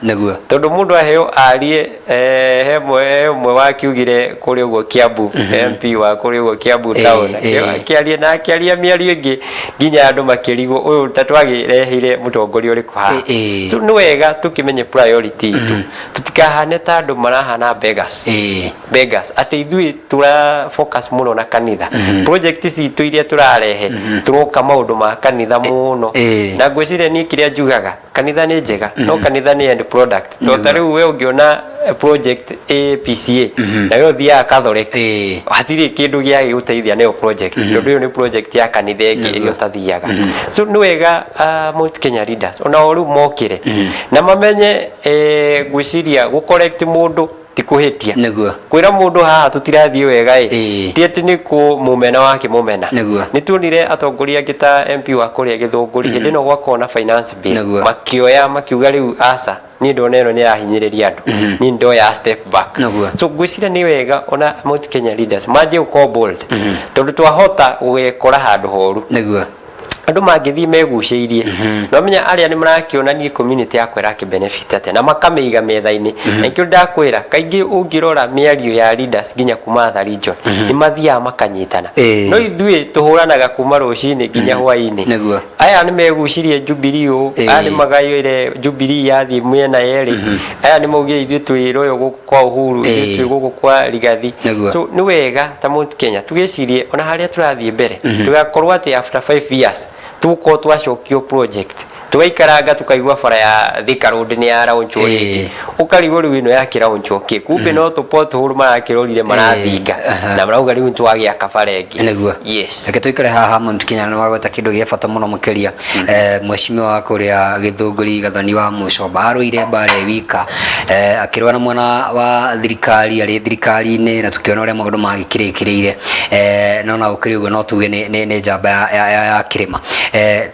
tondũ mũndũ aheo arie, he ũmwe wakiugire kũrĩa ũguo Kiambu, MP wa kũrĩa ũguo Kiambu town, akĩaria na akĩaria mĩario ĩngĩ nginya andũ makĩrigwo ũyũ ta twagĩreheire mũtongoria ũrĩkũ haha. So nĩ wega tũkĩmenye priority itũ, tũtikahane ta andũ marahana beggars, beggars, atĩ ithuĩ tũra focus mũno na kanitha, project citũ iria tũrarehe tũroka maũndũ ma kanitha mũno. Na ngwĩciria niĩ kĩrĩa njugaga, kanitha nĩ njega, no kanitha nĩ end product. To ta rĩu we ũngĩona project APCA na we ũthiaga Catholic, hatirĩ kĩndũ gĩagĩgũteithia nĩyo project, tondũ ĩyo nĩ project ya kanitha ĩngĩ ĩrĩa ũtathiaga. So nĩ wega Mount Kenya leaders ona o rĩu mokĩre na mamenye, ngwĩciria gũ correct mũndũ ti kũhĩtia. Kwĩra mũndũ haha tũtirathiĩ wega ĩ, ti atĩ nĩ kũmũmena wakĩmũmena. Nĩ tuonire atongoria angĩ ta MP wa kũrĩa Gĩthũngũri, hĩndĩ ĩno gwakorwo na finance bill, makĩoya makiuga rĩu aca, niĩ ndona ĩno nĩ ĩrahinyĩrĩria andũ, niĩ ndoya step back. So ngwĩciria nĩ wega ona Mount Kenya leaders manjie gũkorwo bold, tondũ twahota gũgekora handũ horu andũ mangĩthiĩ megucĩirie. No menya arĩa nĩ marakĩona niĩ community yakwa ĩrakĩ benefit atĩa, na makamĩiga metha-inĩ. Na nikĩo ndakwĩra kaingĩ ũngĩrora mĩario ya leaders nginya kuma other region, nĩ mathiaga makanyitana, no ithuĩ tũhũranaga kuma rũcinĩ nginya hwaĩ-inĩ. Aya nĩ megucirie Jubilee ũũ, aya nĩ magaire Jubilee yathiĩ mĩena yerĩ, aya nĩ maugire ithuĩ twĩ royal gũkũ kwa Uhuru, ithuĩ twĩ gũkũ kwa Rigathi. So nĩ wega ta Mount Kenya tũgĩcirie ona harĩa tũrathiĩ mbere, tũgakorwo atĩ after 5 years tũgũkorwo twacokio project. Tũgaikaranga tũkaigua bara ya Thika Road nĩ ya launchwo rĩngĩ, ũkarigwo rĩu ĩno yakĩlaunchwo kĩ, kumbe no tũ pothole marakĩrorire marathinga na marauga rĩu nĩtwagĩaka bara ĩngĩ. Nĩguo. Yes. Reke tũikare haha Mount Kenya, nĩ wagweta kĩndũ gĩa bata mũno makĩria. Mheshimiwa wa kũrĩa Gĩthũngũri Gathoni wa Mũcomba arũire mbara ĩ wika, akĩrũa na mwena wa thirikari arĩ thirikari-inĩ, na tũkĩona ũrĩa maũndũ magĩkĩrĩkĩrĩire. No na gũkĩrĩ ũguo no tuge nĩ njamba ya kĩrĩma.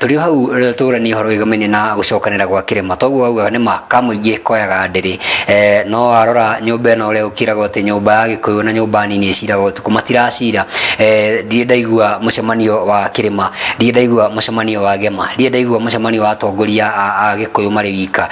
Tũrĩ o hau tũranie ũhoro wĩgamaine na gũcokanĩra gwa kĩrĩma, toguo wauga nĩ ma kamũingĩ koyaga ndĩrĩ. No warora nyũmba ĩno ũrĩa gũkĩragwo atĩ nyũmba ya Gĩkũyũ na nyũmba nini ĩciraga ũtukũ, matiracira. Ndirĩ ndaigua mũcemanio wa kĩrĩma, ndirĩ ndaigua mũcemanio wa Gema, ndirĩ ndaigua mũcemanio wa atongoria a Gĩkũyũ marĩ wika,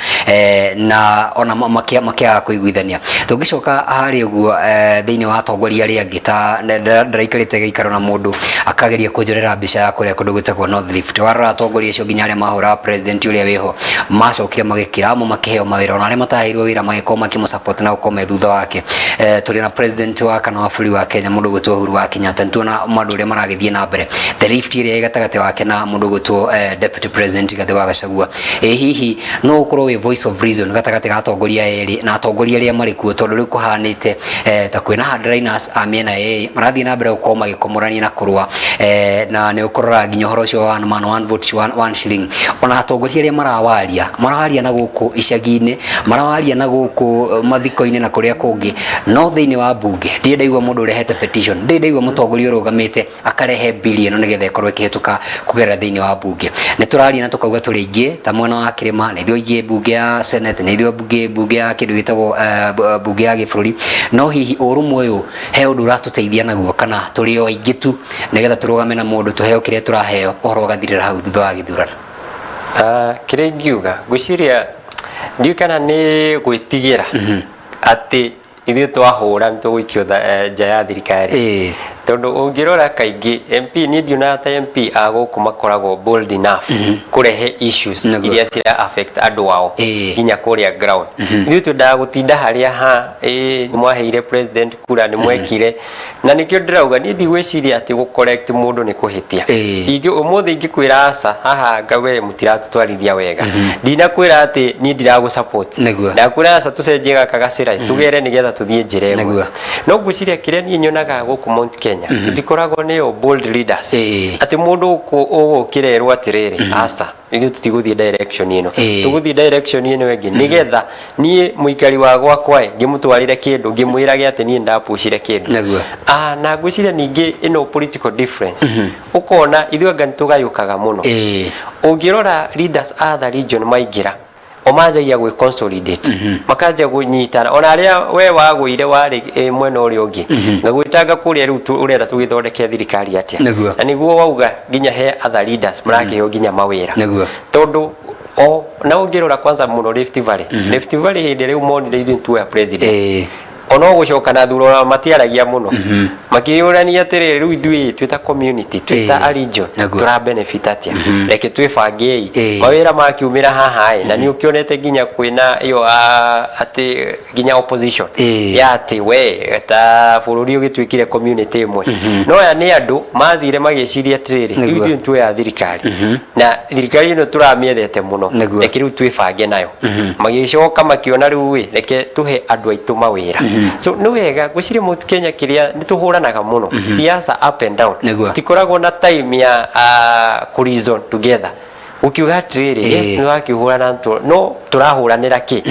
na ona makĩaga kũiguithania. Tũngĩcoka harĩa ũguo thĩinĩ wa atongoria arĩa angĩ, ta ndĩraikarĩte gĩikaro na mũndũ akageria kũnjorera mbica ya kũrĩa kũndũ gwĩtagwo North Rift. Warora atongoria acio nginya arĩa mahũraga president ũrĩa wĩho macokire magĩkira, amwe makĩheo mawĩra, ona arĩa mataheirwo wĩra magĩkorwo makĩmũ support na gũkorwo me thutha wake. Tũrĩ na president wa kana wa bũrũri wa Kenya mũndũ ũgwĩtwo Uhuru wa Kenyatta, nĩtuona maũndũ ũrĩa maragĩthiĩ na mbere, the rift ĩrĩa ĩ gatagatĩ wake na mũndũ ũgwĩtwo deputy president Rigathĩ wa Gachagua. Ĩ hihi no ũkorwo wĩ voice of reason gatagatĩ ga atongoria erĩ na atongoria arĩa marĩ kuo, tondũ rĩu kũhanĩte ta kwĩna hardliners a mĩena ĩrĩ marathiĩ na mbere gũkorwo magĩkomorania na kũrũa, na nĩ ũkũrora nginya ũhoro ũcio wa one man one vote one shilling. Ona atongoria arĩa marawaria marawaria na gũkũ icagi-inĩ, marawaria na gũkũ mathiko-inĩ na kũrĩa kũngĩ, no thĩinĩ wa mbunge ndirĩ ndaigua mũndũ ũrehete petition, ndirĩ ndaigua mũtongoria ũrũgamĩte akarehe bill ĩno nĩgetha ĩkorwo ĩkĩhĩtũka kũgerera thĩinĩ wa mbunge. Nĩ tũraria na tũkauga tũrĩ aingĩ ta mwena wa kĩrĩma, nĩ ithuĩ aingĩ mbunge ya senate, nĩ ithuĩ mbunge ya kĩndũ gĩtagwo mbunge ya gĩbũrũri, no hihi ũrũmwe ũyũ he ũndũ ũratũteithia naguo, kana tũrĩ o aingĩ tu nĩgetha tũrũgame na mũndũ tũheo kĩrĩa tũraheo, ũhoro ũgathirĩra hau thutha wa gĩthurano? Kĩrĩa ingiuga, ngwĩciria ndiũĩ kana nĩ gwĩtigĩra atĩ ithuĩ twahũra nĩ tũgũikio nja ya thirikari. Tondũ ũngĩrora kaingĩ MP, niĩ ndionaga ta MP a gũkũ makoragwo bold enough kũrehe issues iria cira affect andũ ao nginya kũrĩa ground. Ithuĩ twendaga gũtinda harĩa ha nĩ mwaheire president kura, nĩ mwekire, na nĩkĩo ndĩrauga niĩ ndigwĩciria atĩ gũ correct mũndũ nĩ kũhĩtia. Ingĩ ũmũthĩ ingĩkwĩra aca haha anga we mũtiratũtwarithia wega, ndinakwĩra atĩ niĩ ndiragũ support, ndakwĩra aca tũcenjie gaka gacĩra tũgere nĩgetha tũthiĩ njĩra ĩmwe. No ngwĩciria kĩrĩa niĩ nyonaga gũkũ Mount Kenya, tũtikoragwo nĩyo bold leaders, atĩ mũndũ ũgũkĩra erwo atĩrĩrĩ, aca ithuĩ tũtigũthiĩ direction ĩno, tũgũthiĩ direction ĩno ĩngĩ, nĩgetha niĩ mũikari wa gwakwa ĩ ngĩmũtwarĩre kĩndũ ngĩmwĩrage atĩ niĩ ndapucire kĩndũ. Na ngwĩciria ningĩ ĩno political difference, ũkona ithuĩ anga nĩtũgayũkaga mũno. Ũngĩrora leaders a the region maingĩra, o manjagia gwĩ consolidate, makanjia kũnyitana, ona arĩa we wagũire warĩ mwena ũrĩa ũngĩ, ngagwĩtanga kũrĩa rĩu ũrenda tũgĩthondeke thirikari atĩa. Na nĩguo wauga nginya he other leaders marakĩheo nginya mawĩra. Tondũ o na ũngĩrora kwanza mũno Rift Valley, Rift Valley hĩndĩ rĩu monire ithuĩ tuoya president, ona gũcoka na thura ona matiaragia mũno, makĩyũrania atĩrĩrĩ, rĩu ithuĩ twĩ ta community, twĩ ta a region, tũra benefit atĩa? Reke twĩbangei. Mawĩra makiumĩra haha ĩ, na nĩ ũkĩonete nginya kwĩna ĩyo atĩ nginya opposition ya atĩ we ta bũrũri ũgĩtuĩkire community ĩmwe, no aya nĩ andũ mathire magĩciria atĩrĩrĩ, rĩu ithuĩ nĩtuoya thirikari na thirikari ĩno tũramĩendete mũno, reke rĩu twĩbange nayo. Magĩcoka makĩona rĩu ĩ, reke tũhe andũ aitũ mawĩra. So nĩ wega ngwĩciria Mount Kenya kĩrĩa nĩ tũhũranaga mũno siasa up and down, tũtikoragwo na time ya kũ reason together, ũkiuga atĩrĩrĩ, yes, nĩ wakĩhũrana no tũrahũranĩra kĩ?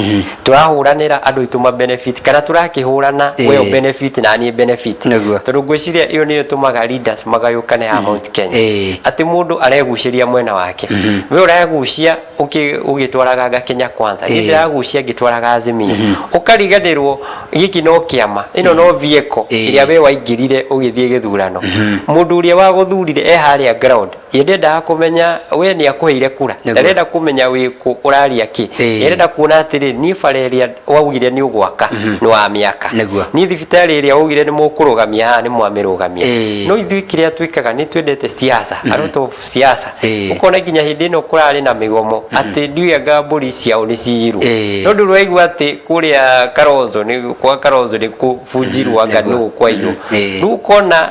Tũrahũranĩra andũ aitũ ma benefit, kana tũrakĩhũrana we ũ benefit na niĩ benefit? Tondũ ngwĩciria ĩyo nĩyo ĩtũmaga leaders magayũkane ha Mount Kenya, atĩ mũndũ aregucĩria mwena wake. We ũregucia ũgĩtwaraga nga Kenya Kwanza, niĩ ndĩragucia ngĩtwaraga Azimio, ũkariganĩrwo gĩkĩ no kĩama, ĩno no vehicle ĩrĩa we waingĩrire ũgĩthiĩ gĩthurano. Mũndũ ũrĩa wagũthurire e harĩa ground, ye ndendaga kũmenya we nĩ akũheire kura, ndarenda kũmenya wĩkũ ũraria kĩ, arenda kuona atĩrĩ, niĩ bara ĩrĩa waugire nĩ ũgwaka nĩ wa mĩaka, niĩ thibitarĩ ĩrĩa waugire nĩ mũkũrũgamia haha nĩ mwamĩrũgamia. No ithuĩ kĩrĩa twĩkaga nĩ twendete siasa, a lot of siasa. Ũkona nginya hĩndĩ ĩno kũrarĩ na mĩgomo atĩ ndiũĩ anga mbũri ciao nĩ ciyirwo, no ndũrĩ waigua atĩ kũrĩa Kalonzo nĩ kwa Kalonzo nĩ kũbunjirwo anga nũ kwaiywo. Rĩu ũkona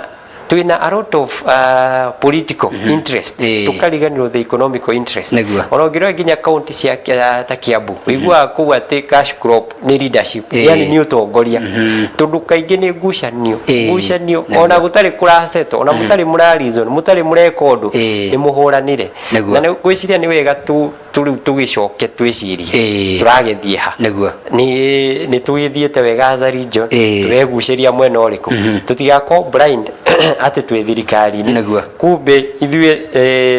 Twina a lot of political interest, tukariganirwo the economical interest. Ona ũngĩrora nginya county cia ta Kiambu, wĩiguaga kũu atĩ cash crop nĩ leadership, yani nĩ ũtongoria, tondũ kaingĩ nĩ ngucanio, ngucanio ona gũtarĩ kũrasetwo, ona mũtarĩ mũra reason, mũtarĩ mũreka ũndũ, nĩ mũhũranire. Na nĩ ngwĩciria nĩ wega tu rĩu tũgĩcoke twĩcirie tũragĩthiĩ ha. Nĩ tũgĩthiĩte wega as a region? Tũregucĩria mwena ũrĩkũ? Tũtigakorwo blind atĩ twĩ thirikari-inĩ, kumbe ithuĩ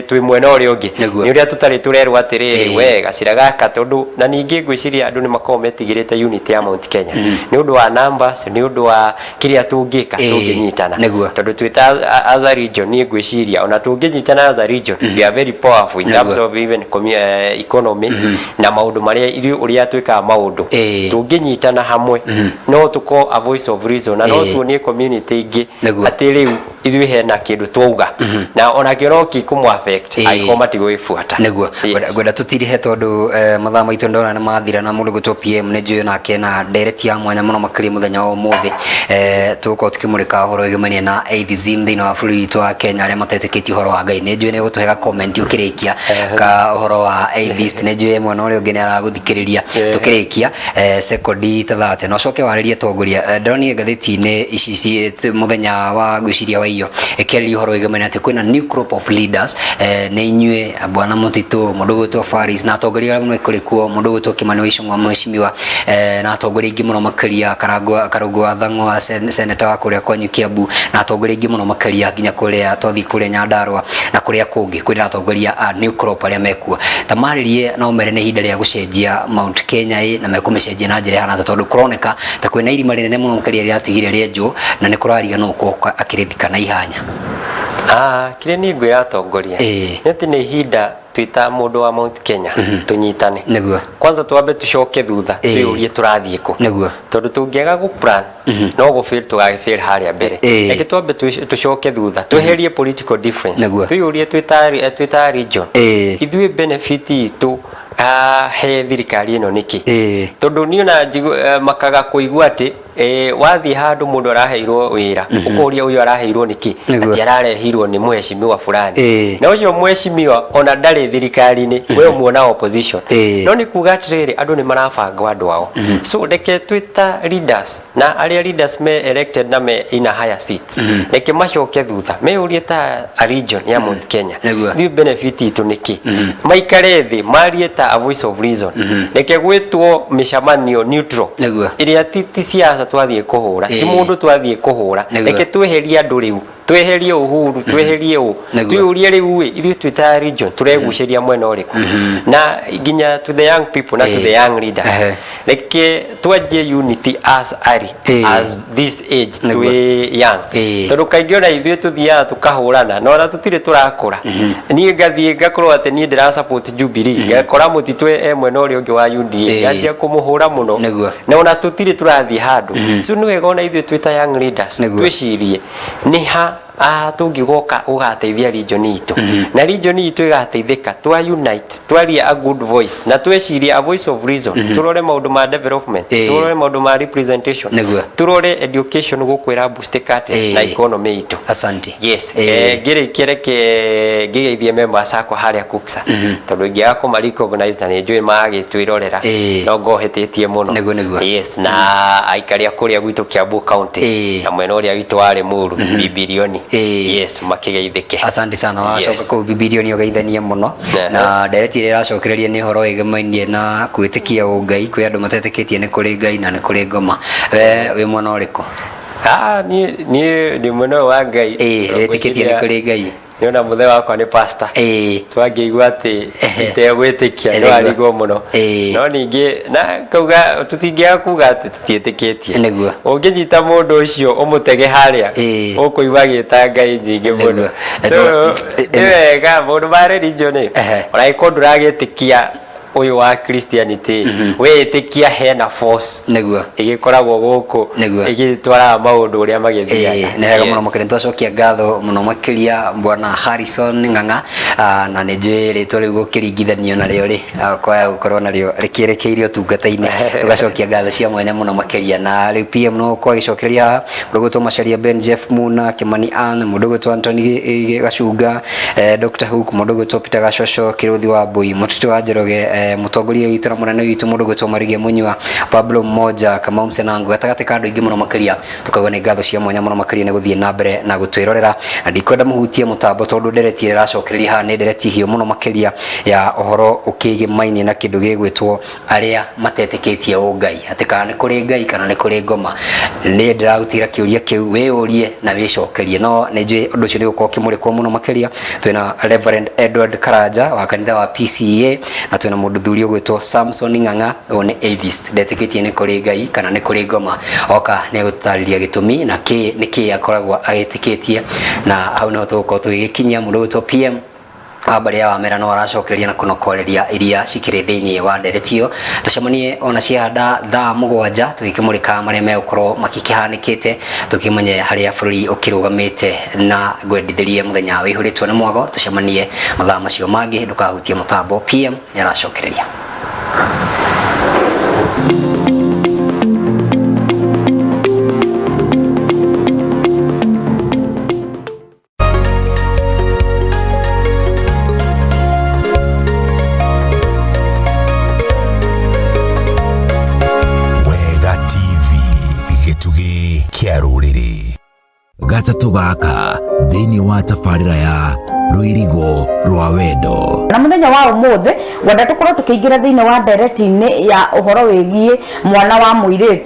twĩ mwena ũrĩa ũngĩ. Nĩ ũrĩa tũtarĩ tũrerwo atĩrĩrĩ, we gacĩra gaka, tondũ na ningĩ ngwĩciria andũ nĩ makoragwo metigĩrĩte unity ya Mount Kenya nĩ ũndũ wa numbers, nĩ ũndũ wa kĩrĩa tũngĩka tũngĩnyitana. Tondũ twĩ ta as a region, niĩ ngwĩciria ona tũngĩnyitana as a region, we are very powerful in terms of even economy na maũndũ marĩa ithuĩ ũrĩa twĩkaga maũndũ. Tũngĩnyitana hamwe no tũkorwo a voice of reason na no tuonie community ingĩ atĩ rĩu ithuĩ hena kĩndũ twauga, na onakĩo no gĩkũmũ affect angĩkorwo matigũgĩbuata. Ngwenda tũtirihe tondũ mathaa maitũ ndona nĩ mathira, na mũndũ gwĩtwo PM nĩ njũĩ nake na ndereti ya mwanya mũno makĩria mũthenya wa ũmũthĩ. Tũgũkorwo tũkĩmũrĩka ũhoro wĩgĩmainie na atheism thĩinĩ wa bũrũri witũ wa Kenya, arĩa matetĩkĩtie ũhoro wa Ngai. Nĩ njũĩ nĩ ũgũtũhe ga comment ũkĩrĩkia ka ũhoro wa atheist. Nĩ njũĩ mwena ũrĩa ũngĩ nĩ aragũthikĩrĩria. Tũkĩrĩkia, sekondi ta 30, na ũcoke warĩrie atongoria. Ndonire ngathĩti-inĩ ici mũthenya wa ngwĩciria wa iyo ĩkĩarĩria ũhoro wĩgĩmainie atĩ kwĩna new crop of leaders, nĩ inyuĩ bwana Mũtitũ, mũndũ ũgwĩtwo Faris, na atongoria arĩa kũrĩ kuo, mũndũ ũgwĩtwo Kimani wa Ichung'wa mheshimiwa, na atongoria aingĩ mũno makĩria, Karungo wa Thang'wa, seneta wa kũrĩa kwanyu Kiambu, na atongoria aingĩ mũno makĩria, nginya kũrĩa twathiĩ kũrĩa Nyandarua na kũrĩa kũngĩ kwĩna atongoria a new crop arĩa mekuo. Ta marĩrie na ũmere nĩ ihinda rĩa gũcenjia Mount Kenya ĩ, na mekũmĩcenjia na njĩra ĩhana atĩa, tondũ kũroneka ta kwĩna irima rĩnene mũno makĩria rĩratigire rĩenjwo na nĩ kũrariganwo ũkoka akĩrĩthika na ihanya. Ah, kĩrĩa niĩ ngwĩra atongoria nĩ atĩ nĩ ihinda twĩ ta mũndũ wa Mount Kenya tũnyitane. Kwanza twambe tũcoke thutha, twĩyũrie tũrathiĩ kũ, tondũ tũngĩaga gũ plan no gũ fail, tũgagĩ fail harĩa mbere. Reke twambe tũcoke thutha, tweherie political difference, twĩyũrie twĩ ta region, ithuĩ benefit itũ he thirikari ĩno nĩkĩ? Tondũ niĩ ona makaga kũigua atĩ wathiĩ handũ mũndũ araheirwo wĩra, ũkoria ũyũ araheirwo nĩkĩ? Atĩ ararehirwo nĩ mheshimiwa fulani. Na ũcio mheshimiwa ona ndarĩ thirikari-inĩ, we ũmuona opposition. No nĩ kuga atĩrĩrĩ, andũ nĩ marabanga andũ ao. So reke twĩ ta leaders na arĩa leaders me elected na me in a higher seats, reke macoke thutha meyũrie ta a region ya Mount Kenya, ithuĩ benefit itũ nĩkĩ? Maikare thĩ marie ta a voice of reason. Reke gwĩtwo mĩcemanio neutral ĩrĩa ti siasa twathiĩ kũhũra, ti mũndũ twathiĩ kũhũra. Reke tweherie andũ rĩu, tweherie Uhuru, tweherie ũ, twĩyũrie rĩu ĩ, ithuĩ twĩ ta region tũregucĩria mwena ũrĩkũ? Na nginya to the young people na to the young leaders, reke twanjie unity as early as this age twĩ young, tondũ kaingĩ ona ithuĩ tũthiaga tũkahũrana na ona tũtirĩ tũrakũra. Niĩ ngathiĩ ngakorwo atĩ niĩ ndĩra support Jubilee, ngakora Mũtitũ e mwena ũrĩa ũngĩ wa UDA, nganjia kũmũhũra mũno, na ona tũtirĩ tũrathiĩ handũ. So nĩ wega ona ithuĩ twĩ ta young leaders twĩcirie nĩ ha tũngĩgoka ũgateithia region itũ, na region itũ ĩgateithĩka twa unite, twaria a good voice na tweciria a voice of reason, tũrore maũndũ ma development, tũrore maũndũ ma representation, tũrore education gũkũ ĩra boost atĩa na economy itũ. Asante. Yes. Ngĩrĩkia reke ngĩgeithie members akwa harĩa Kuksa, tondũ ingĩaga kũma recognize na nĩ njũĩ magĩtwĩrorera, no ngohĩtĩtie mũno. Nĩguo, nĩguo. Yes, na aikari a kũrĩa gwitũ Kiambu County na mwena ũrĩa witũ wa Limuru, Bibilioni. Yes, makĩgeithĩke. Asante sana. Wacoka kũu Bibilioni ũgeithanie mũno. Na ndereti ĩrĩa ĩracokereria nĩ ũhoro wĩgĩmainie na gwĩtĩkia ũngai. Kwĩ andũ matetĩkĩtie nĩ kũrĩ Ngai na nĩ kũrĩ ngoma. We wĩ mwena ũrĩkũ? Ah, niĩ ndĩ mwena ũyũ wa Ngai. Wĩtĩkĩtie nĩ kũrĩ Ngai? Nĩ ona mũthee wakwa nĩ pastor, so angĩigua atĩ itegwĩtĩkia no arigwo mũno. No ningĩ na kauga tũtingĩaga kuga atĩ tũtiĩtĩkĩtie. Ũngĩnyita mũndũ ũcio ũmũtege harĩa, ũkũigua agĩta Ngai nyingĩ mũno. So nĩ wega maũndũ ma religion ĩ, ona angĩkorwo ndũragĩtĩkia Ũyũ wa Christianity, wĩĩtĩkia hena force Nĩguo. ĩgĩkoragwo gũkũ Nĩguo. ĩgĩtwaraga maũndũ ũrĩa magĩthiaga. Nĩ wega mũno makĩria, nĩtwacokia ngatho mũno makĩria bwana Harrison Ng'ang'a. Na nĩ njũĩ rĩtwa rĩu gũkĩringithanio narĩo rĩ, kwaya gũkorwo narĩo rĩkĩerekeirio ũtungata-inĩ, tũgacokia ngatho cia mwanya mũno makĩria. Na rĩu PM no gũkorwo agĩcokereria haha mũndũ ũgwĩtwo Macharia Ben, Jeff Muna, Kimani Ann, mũndũ ũgwĩtwo Anthony Gacunga, Dr. Hook, mũndũ ũgwĩtwo Peter Gacoco, Kĩrũthi wa Mbui, Mũtitũ wa Njoroge, mũtongoria witũ na mũnene witũ mũndũ ũgwĩtwo Marigia Mũnyua, Pablo Mmoja, Kamau Msenangu, gatagatĩ ka andũ aingĩ mũno makĩria. Tukauga nĩ ngatho cia mwanya mũno makĩria nĩ gũthiĩ na mbere na gũtwĩrorera, na ndikwenda mũhutie mũtambo tondũ ndereti ĩrĩa ĩracokereria haha nĩ ndereti hiũ mũno makĩria ya ũhoro ũkĩgĩmainie na kĩndũ gĩgwĩtwo arĩa matetĩkĩtie ũngai, atĩ kana nĩ kũrĩ Ngai kana nĩ kũrĩ ngoma. Nĩ ndĩragũtigĩra kĩũria kĩu wĩyũrie na wĩcokerie, no nĩ njũĩ ũndũ ũcio nĩ ũgũkorwo ũkĩmũrĩkwo mũno makĩria. Twĩna Reverend Edward Karanja wa kanitha wa PCEA, na twĩna mũndũ thuri ũgwĩtwo Samson Ng'ang'a, ũyũ nĩ atheist, ndetĩkĩtie nĩ kũrĩ Ngai kana nĩ kũrĩ ngoma. Oka nĩ egũtũtarĩria gĩtũmi na kĩ nĩ kĩ akoragwo agĩtĩkĩtie, na hau nĩho tũgũkorwo tũgĩgĩkinyia. Mũndũ ũgwĩtwo PM wa mbarĩ ya Wamera no aracokereria na kũnokoreria iria cikĩrĩ thĩinĩ wa ndereti ĩyo. Tũcemanie ona ciahanda thaa 7 tũgĩkĩmũrĩka marĩa megũkorwo makĩkĩhanĩkĩte, tũkĩmenye harĩa bũrũri ũkĩrũgamĩte, na ngwendithĩrie mũthenya wĩihũrĩtwo nĩ mwago. Tũcemanie mathaa macio mangĩ, ndũkahutie mũtambo, PM nĩ aracokereria. Wega TV, gĩtugĩ kĩa rũrĩrĩ. Gatatũ gaka thĩinĩ wa tabarĩra ya Rũirigo rwa Wendo. Na muthenya wa umuthi ngwenda tukorwo tukiingira thiini wa ndereti-inĩ ya uhoro wigie mwana wa mũirĩtu.